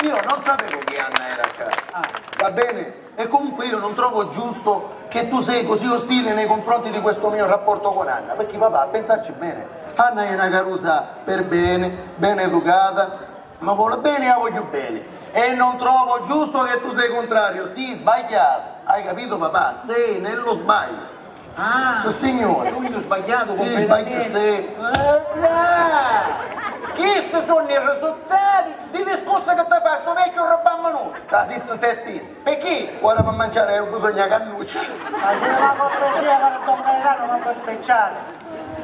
Io non sapevo che Anna era a casa. Ah. Va bene? E comunque io non trovo giusto che tu sei così ostile nei confronti di questo mio rapporto con Anna, perché papà, a pensarci bene, Anna è una carusa per bene, ben educata, ma vuole bene, io la voglio bene. E non trovo giusto che tu sei contrario, sì, sbagliato, hai capito papà? Sei nello sbaglio. Ah, sì, signore. Sugnu sbagghiatu cumplettamenti. Sì, sbagghiu, sì. Eh, no! Chisti sunnu i risultati di discursi chi ti fa stu vecchiu rubammanutu. Ci assistu in te spisi. Picchì? Ora pi manciari haiu bisognu a cannuccia. Faciti la cortesia, caro don Gaetano, non vi spicciate.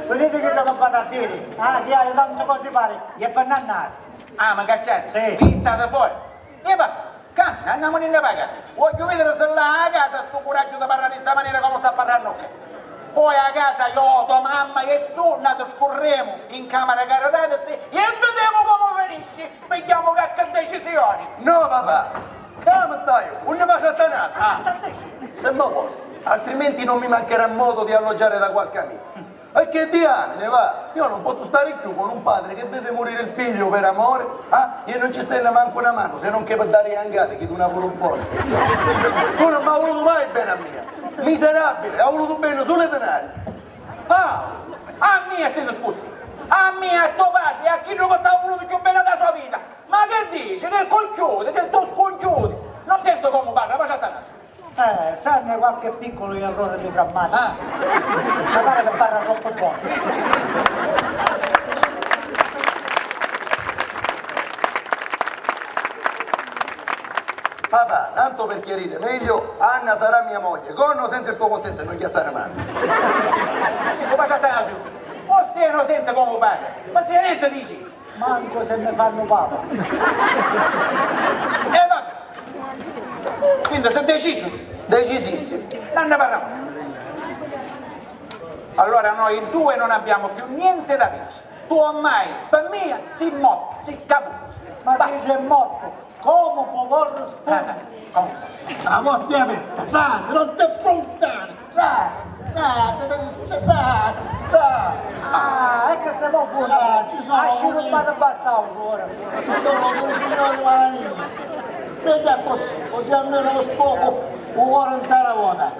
Viditi chiddu chi v'haiu a diri. Ah, diali, tantu cosi pari, è pi nannati. Ah, mi cacciati? Sì. Vittati fora. E va. Camina, annamuninni pâ casa. Vogghiu vidiri si l'hai a casa stu curaggiu di parrari di sta manera comu sta parrannu ccà. Poi a casa io, to mamma e tu nna discurremu in camera caritatisi e videmu comu finisci, pigghiamu cacchi decisioni. No papà, comu staiu? Unni va Tannasiu? Ah, sta dici? Se mi vuole, altrimenti non mi mancherà modo di alloggiare da qualche amico. E che diamine, va! Io non posso stare più con un padre che vede morire il figlio per amore, ah, e non ci stende manco una mano, se non che per dare angate chi duna pure un po'. Tu non mi hai voluto mai bene a mia. Miserabile, hai voluto bene solo ai denari. Ah, a mia sti discursi. A mia, a to patri e a chiddu che t'ha vuluto più bene da sua vita. Ma che dici? Che cunciuti, che tu scunciuti. Non sento comu parra, ma Tannasiu. Eh, tranne qualche piccolo errore di grammatica. Ah. Mi pare che parla troppo buono. Papà, tanto per chiarire meglio, Anna sarà mia moglie, con o senza il tuo consenso e non chiazzare male. Dico, ma Tannasiu, forse io non sento come parla, ma se niente dici. Manco se mi fannu papa. E vabbè. Quindi sei deciso? Decisissimo. Non ne parliamo. Allora noi due non abbiamo più niente da dire. Tu ormai per mia si morto, si caputo. Ma chi si è morto? Comu po' vo rispunni? Eh, comu? A votti aperta, sasi, non ti spuntari, sasi, sasi, ti dissi, sasi, sasi. Ah, e che se mo pure. Ah, ci sono. Asci rubbati basta ora. Ci sono due signori malaviti. Vedi così, così almeno lo spoco u cuore in terra vuota.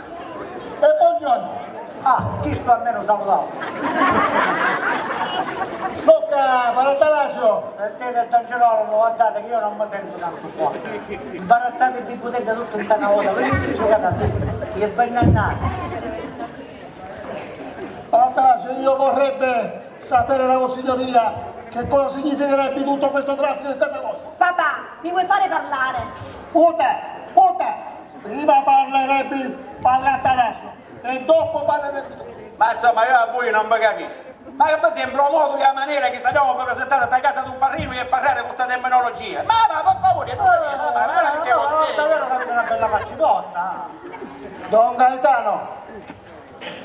E buongiorno. Ah, chistu almenu salutau. Tocca, Parantalasio! Sentite, don Girolamo, guardate che io non mi sento tanto buono. Sbarazzate i bibbutelli tutti in una volta, vedete che giocate a dentro. E ben annate. Parantalasio, io vorrebbe sapere da vossignoria che cosa significherebbe tutto questo traffico in casa vostra. Papà, mi vuoi fare parlare? Puta! Puta! Prima parlerebbe padre Attanasio e dopo parlerebbe tu. Ma insomma, io a voi non vi capisco. Ma che vi sembra un modo e una maniera che sta donna vi presentare sta casa d'un parrinu e parlare con sta terminologia? Ma va, per favore, ma va, ma va, perché no, no, davvero che è una bella faccicotta. Don Gaetano,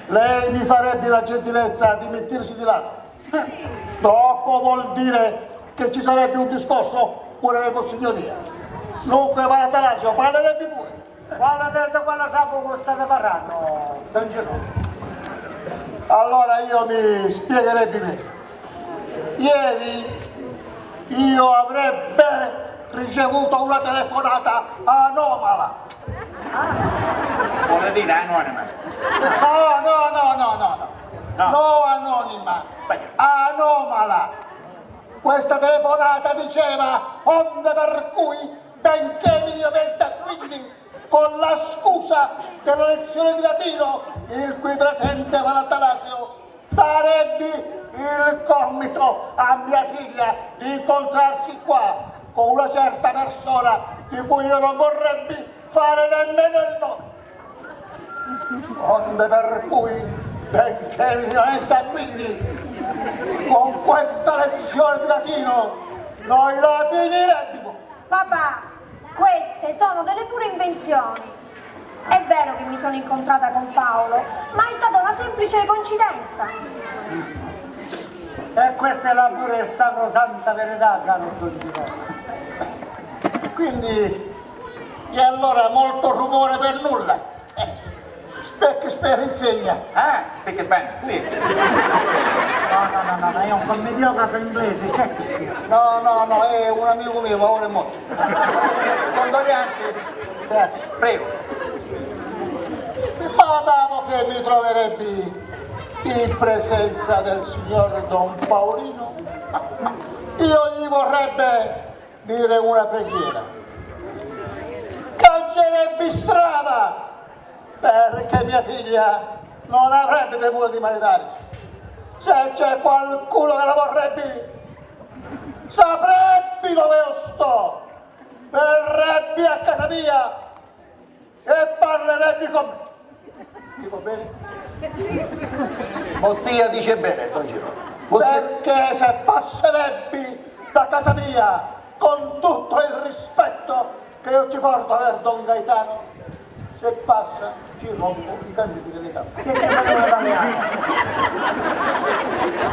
lei mi farebbe la gentilezza di mettersi di lato. Dopo vuol dire che ci sarebbe un discorso pure per vossignoria. Dunque, Parantalasio, parlerebbe pure. Quale verde, quale sapo che state parlando, don Girolamo? Allora io mi spiegherebbe meglio. Ieri io avrebbe ricevuto una telefonata anomala. Vuole dire anonima? No, no, no, no, no, no. No. No anonima. Sbaglio. Anomala. Questa telefonata diceva: "Onde per cui, benché mi riaventa quindi, con la scusa della lezione di latino, il qui presente Parantalasio darebbe il compito a mia figlia di incontrarsi qua con una certa persona di cui io non vorrebbe fare nemmeno il nome." Onde per cui, benché mi riaventa quindi, con questa lezione di latino noi la finirebbimo. Papà, queste sono delle pure invenzioni. È vero che mi sono incontrata con Paolo, ma è stata una semplice coincidenza. E questa è la pura e sacrosanta verità, caro don Girolamo. Quindi, e allora molto rumore per nulla? Eh, specchi spera insegna. Ah, specchi spera, sì. No, no, no, no, no, è un commediografo inglese, Shakespeare. No, no, no, è un amico mio, ma ora è morto. Condoglianze. Grazie. Prego. Ma dato che mi troverebbi in presenza del signor Don Paolino, io gli vorrebbe dire una preghiera. Cancerebbi strada, perché mia figlia non avrebbe premura di maridarsi. Se c'è qualcuno che la vorrebbe, saprebbe dove io sto, verrebbe a casa mia e parlerebbe con me. Dico bene? Vossia dice bene, don Girolamo. Vossia... Perché se passerebbe da casa mia, con tutto il rispetto che io ci porto per don Gaetano, se passa ci rompo i cannili delle gambe. Che c'è,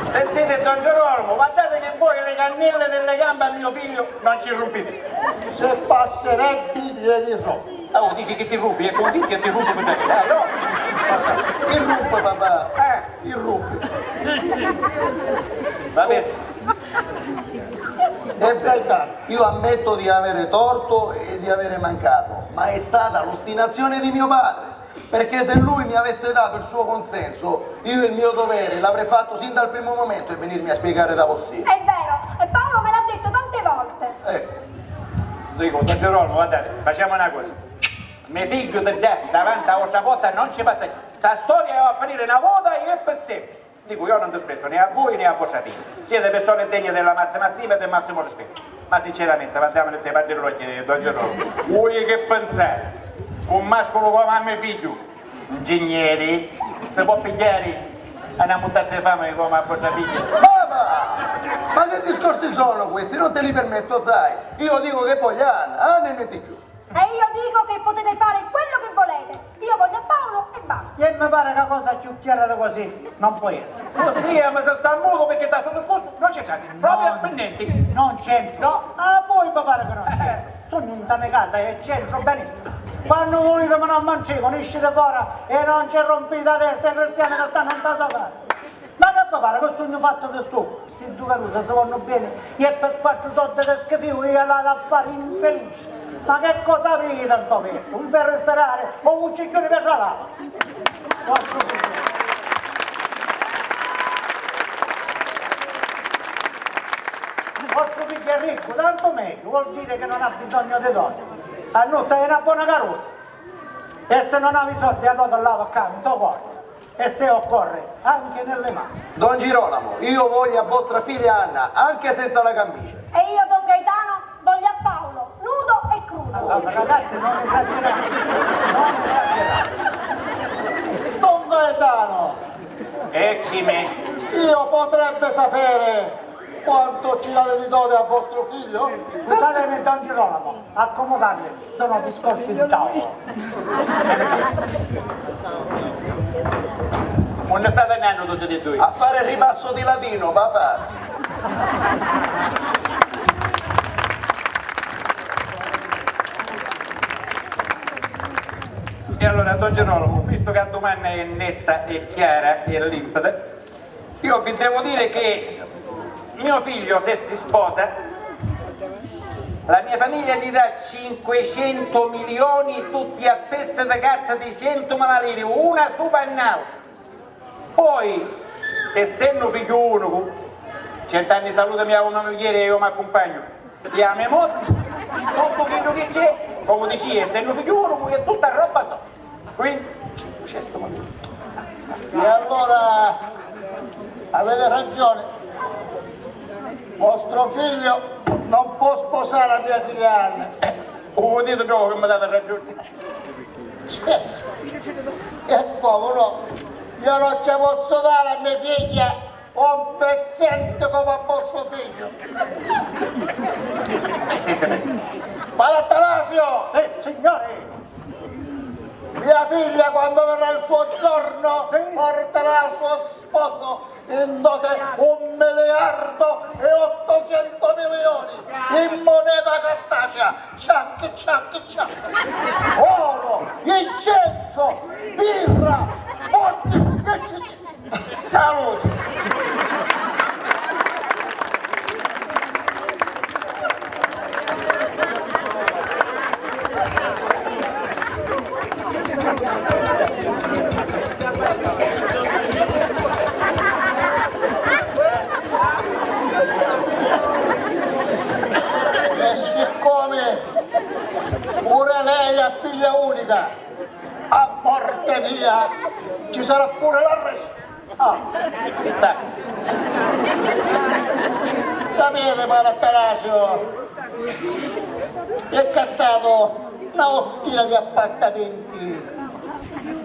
sentite, don Girolamo, guardate che voi le cannelle delle gambe a mio figlio non ci rompite. Se passerebbe glieli rompo. Oh, dici che ti rubi, è convinto che ti rubi per te. Eh, no? Il rubo, papà. Eh, il rubo. Va bene. E Gaetano, io ammetto di avere torto e di avere mancato, ma è stata l'ostinazione di mio padre, perché se lui mi avesse dato il suo consenso, io il mio dovere l'avrei fatto sin dal primo momento e venirmi a spiegare da vossia. È vero, e Paolo me l'ha detto tante volte. Ecco. Dico, don Girolamo, guardate, facciamo una cosa. Me figghiu ti dà davanti a vostra porta, non ci passa. Sta storia va a finire una vota e per sempre. Dico, io non disprezzo né a voi né a vostra figlia. Siete persone degne della massima stima e del massimo rispetto. Ma sinceramente, guardiamo nel te l'occhie, don Girolamo. Voi che pensate? Un mascolo come a me figgio, ingegneri, si può pigliare a una muttazza di fame come a vostra figlia? Mamma! Ma che discorsi sono questi? Non te li permetto, sai. Io dico che voglio Anna, Anna e niente più. E io dico che potete fare quello che volete. Io voglio a Paolo e basta. E mi pare che cosa più chiara di così non può essere. Sì, ma se sta muto perché da sto discorso non c'è trasi, proprio per niente. Non c'entro. No. A voi vi pare che non c'entro? Sono in casa e c'entro benissimo. Quando volete me ne mancino, escite fuori e non ci rompite la testa ai cristiani che stanno in casa. Ma che vi pare che sugnu fattu di stuccu? Sti dui carusi si vonnu beni e per quattru soddi di schifìu io l'haiu a fari infelici. Ma che cosa aviti nto pettu? Un ferru stirari o un cicchiuni petralata? Vostru figghiu. Vostru figghiu è riccu, tantu megghiu, vuol dire che non ha bisogno di doti. Annuzza è una buona carusa. E se non havi soddi, a doti l'havi ccà nto cuori. E se occorre, anche nelle mani. Don Girolamo, io voglio a vostra figlia Anna, anche senza la camicia. E io, don Gaetano, voglio a Paolo, nudo e crudo. Allora, ragazzi, non esagerate. Non esagerate. Don Gaetano! Ecchimi. Io potrebbe sapere quanto ci date di dote a vostro figlio? Scusatemi, don Girolamo, accomodatevi. Sono discorsi di tavolo. Unni state annannu tutti e dui? A fare ripasso di latino, papà. E allora, don Girolamo, visto che la domanda è netta, è chiara e limpida, io vi devo dire che mio figlio, se si sposa, la mia famiglia gli dà cinquecento milioni, tutti a pezzi di carta di centomila lire, una supra a n'autra. Poi, essennu figghiu unicu, cent'anni di salute mia, una mugliera e io mi accumpagnu, e a me morti, tuttu chiddu chi c'è, comu dici, essennu figghiu unicu, è tutta roba so. Quindi, cinquecento milioni. E allora avete ragione, vostro figlio non può sposare la mia figlia Anna. Eh, u viditi ddocu chi mi dati ragiuni? Certo. E come no? Io non ci pozzu dare a me figlia un pezzente come a vostro figlio. Padre Atanasio! Eh, signore! Mia figlia, quando verrà il suo giorno, porterà al suo sposo in dote un miliardo e ottocento milioni in moneta cartacea. Ciac, ciac, ciac. Oro, incienso, birra, bottiglie. Salute! E siccome pure lei è figlia unica, a morte mia ci sarà pure l'arresto. Ah, sapete, padre Attanasio, è accattato una ottina di appartamenti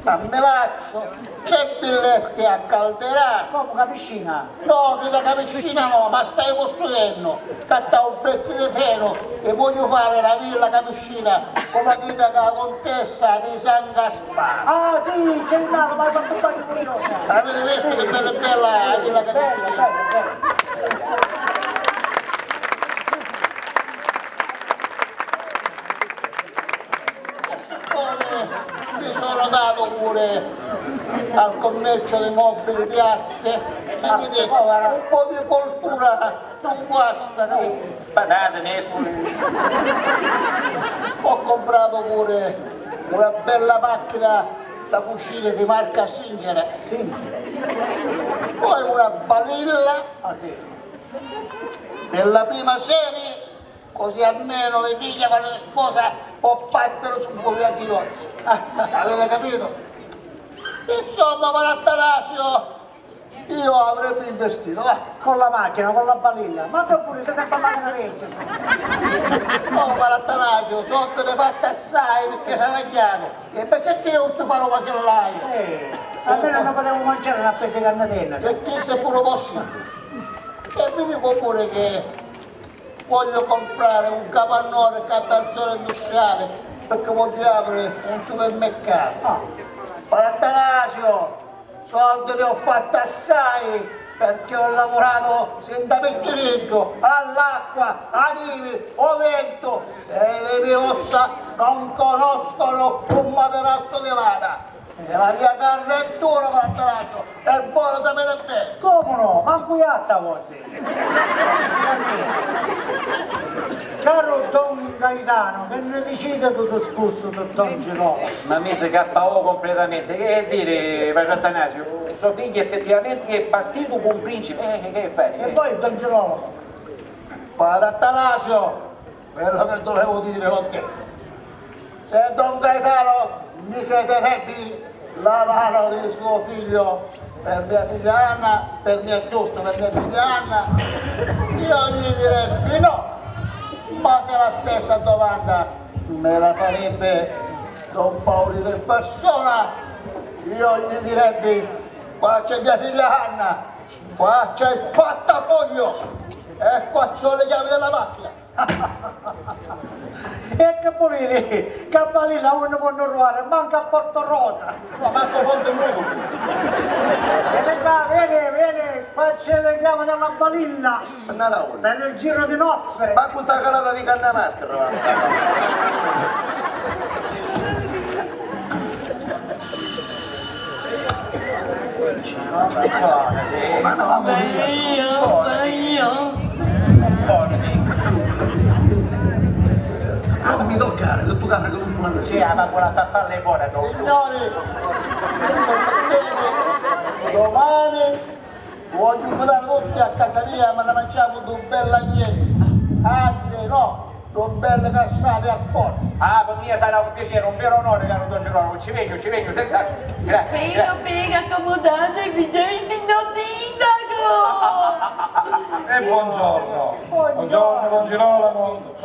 a Milazzo, c'è villette a Calderà. Come, ca piscina? No, chidda ca piscina no, ma staiu costruennu. Accattau un pezzu di frenu e vogghiu fari la villa ca piscina, comu chidda ca la contessa di San Gaspar. Ah, sì, c'è il lago, ma quanto bello, curiosa. Avete visto che bella è bella la villa che bella, bella, bella. Mi sono dato pure al commercio dei mobili di arte e quindi un po' di cultura non guasta, capito? Patate, nespoli. Ho comprato pure una bella macchina da cucire di marca Singer. Singer. Poi una balilla ah, sì. Della prima serie, così almeno mia figlia quando si sposa può battere subito i ginocchi. Avete capito? Insomma, padre Attanasio, io avrebbe investito, va. Con la macchina, con la balilla, ma che pulite, sempre a macchina vecchia. Oh, ma l'Attanasio, sotto ne fatta assai perché sarà chiaro. E perché io ti farò qualche live? Eh, almeno noi potevamo mangiare una fetta di carne tenera. E chi se pure possibile. E vi dico pure che voglio comprare un capannone qua dal zona industriale perché voglio aprire un supermercato. Ah. Padre Attanasio, soldi ne ho fatto assai perché ho lavorato sin da picciriddu all'acqua, ai nivi, o ventu e le mie ossa non conoscono un materasso di lana. E la mia carne è dura, padre Attanasio, e voi lo sapete bene. Come no? Mancu iatta vuoi? Caru don Gaetano, che ne dicite di stu discursu di don Girolamo? Ma mi si cappau completamente. Che diri, padre Attanasio? So figghiu effettivamente è partito con un principe. Eh, che fai? E poi don Girolamo? Padre Attanasio, quello che dovevo dire l'ho detto. Se don Gaetano mi chiederebbe la mano di suo figlio per mia figlia Anna, per mia giusto, per mia figlia Anna, io gli direbbe no. Ma se la stessa domanda me la farebbe don Paolino in persona, io gli direbbe: "Qua c'è mia figlia Anna, qua c'è il portafoglio e qua c'ho le chiavi della macchina." E che vuliti? Ca balilla uno può non trovare, manca a Porto Rosa. Ma manco Ponte Mutu. Veni qua, veni, veni, qua c'è le chiavi della balilla. Andate a uno. Per il giro di nozze. Ma con sta calata di canna maschera. Ma no, amore mio, buonati. Buonati. Non mi toccare, che tu capri che non mi manda. Sì, ma quella sta a farle fuori, no? Signori, domani voglio invitare tutti a casa mia, ma ne mangiamo due belle agnelli. Anzi, no, due belle cassate al forno. Ah, per mia sarà un piacere, un vero onore, caro don Girolamo. Ci vengo, ci vengo, senza... Grazie, grazie. Prego, prego, accomodatevi, dai, signor sindaco! E buongiorno. Buongiorno, don Girolamo.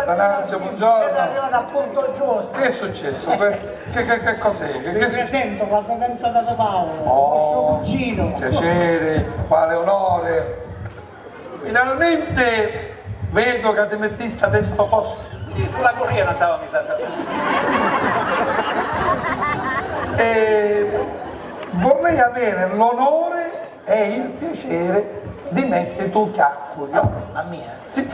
Atanasio, buongiorno. Siete arrivati al punto giusto. Che è successo? Che, che, che, che cos'è? Che, vi che su- presento la fidanzata di Paolo, oh, vostro cugino. Piacere, quale onore. Finalmente vedo che ti mettisti a sto posto. Sì, sulla corriera stavo mi sa. E vorrei avere l'onore e il piacere di metterti un chiacchio. A mia? Sì,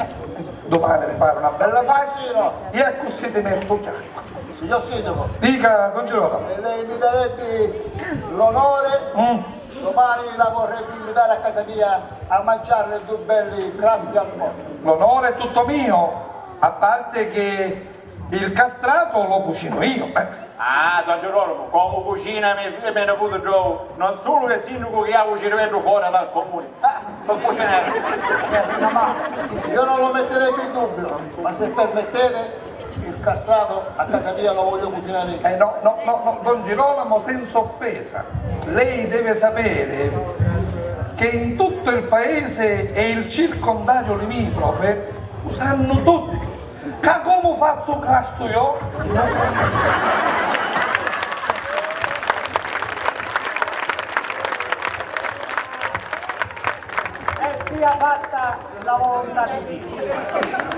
domani mi pare una bella faccia. Sì, no. E così ti metto un chiacchio. Signor Sindaco. Dica, don Girolamo. E lei mi darebbe l'onore? Mm. Domani la vorrebbe invitare a casa mia a mangiare due belli crasti al forno. L'onore è tutto mio, a parte che il castrato lo cucino io, eh. Ah, don Girolamo, comu cucina me figghiu e me niputi ddocu, non sulu che sindacu chi havi u cirveddu fora dal comuni, ah, ma cucinari. Eh, ma io non lo metterebbe in dubbio, ma se permettete, il castrato a casa mia lo voglio cucinare io. Eh, no, no, no, no, don Girolamo, senza offesa, lei deve sapere che in tutto il paese e il circondario limitrofe lo sanno tutti. Ca comu fazzu u crastu io? E sia fatta la volontà di Dio.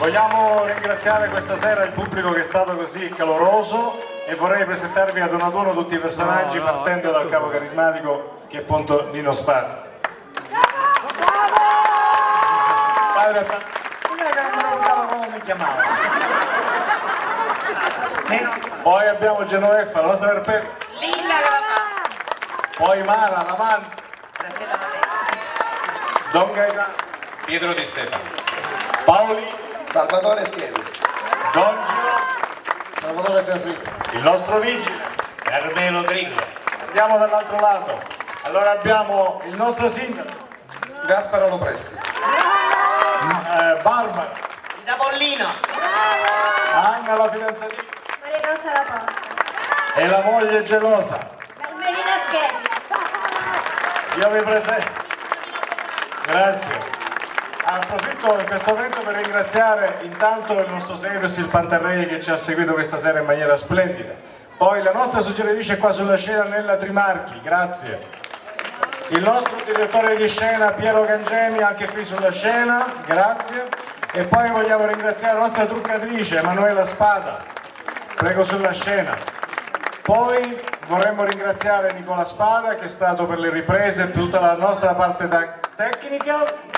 Vogliamo ringraziare questa sera il pubblico che è stato così caloroso e vorrei presentarvi ad uno ad uno tutti i personaggi, partendo dal capo carismatico, che è appunto Nino Sparri. Padre Atta-, non è che non mi ricordavo come mi chiamavo. Nino? Poi abbiamo Genoveffa, la nostra Perpè. Linda la mamma. Poi Mara, l'amante. Graziella Matera. Don Gaetano. Pietro Di Stefano. Paoli. Salvatore Schielis. Don Gino. Salvatore Ferrito. Il nostro vigile. Carmelo Grillo. Andiamo dall'altro lato. Allora abbiamo il nostro sindaco. Gasparo Lopresti. Eh, Barbara. Ida Pollina. Anna la fidanzatina. Maria Rosa Laporta. E la moglie gelosa. Carmelina Schielis. Io vi presento. Grazie. Approfitto in questo momento per ringraziare intanto il nostro Service, il Pantarrei, che ci ha seguito questa sera in maniera splendida. Poi la nostra suggeridrice qua sulla scena, Nella Trimarchi, grazie. Il nostro direttore di scena, Piero Cangemi, anche qui sulla scena, grazie. E poi vogliamo ringraziare la nostra truccatrice, Emanuela Spada, prego sulla scena. Poi vorremmo ringraziare Nicola Spada, che è stato per le riprese e per tutta la nostra parte ta-, tecnica.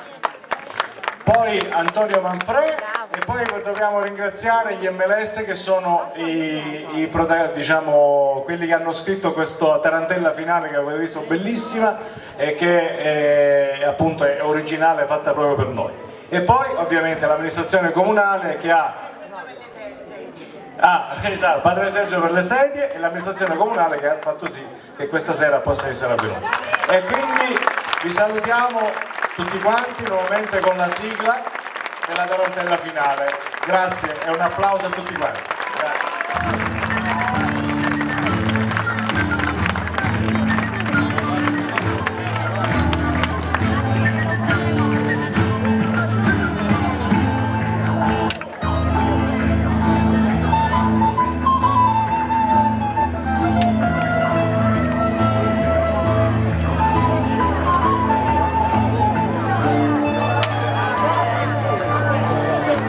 Poi Antonio Manfrè, e poi dobbiamo ringraziare gli M L S, che sono i, i prota-, diciamo, quelli che hanno scritto questa tarantella finale che avete visto, bellissima, e che è, appunto, è originale, fatta proprio per noi. E poi ovviamente l'amministrazione comunale che ha... Ah, esatto, Padre Sergio per le sedie e l'amministrazione comunale che ha fatto sì che questa sera possa essere avvenuta. E quindi vi salutiamo tutti quanti, nuovamente con la sigla della tarantella finale. Grazie e un applauso a tutti quanti. Grazie.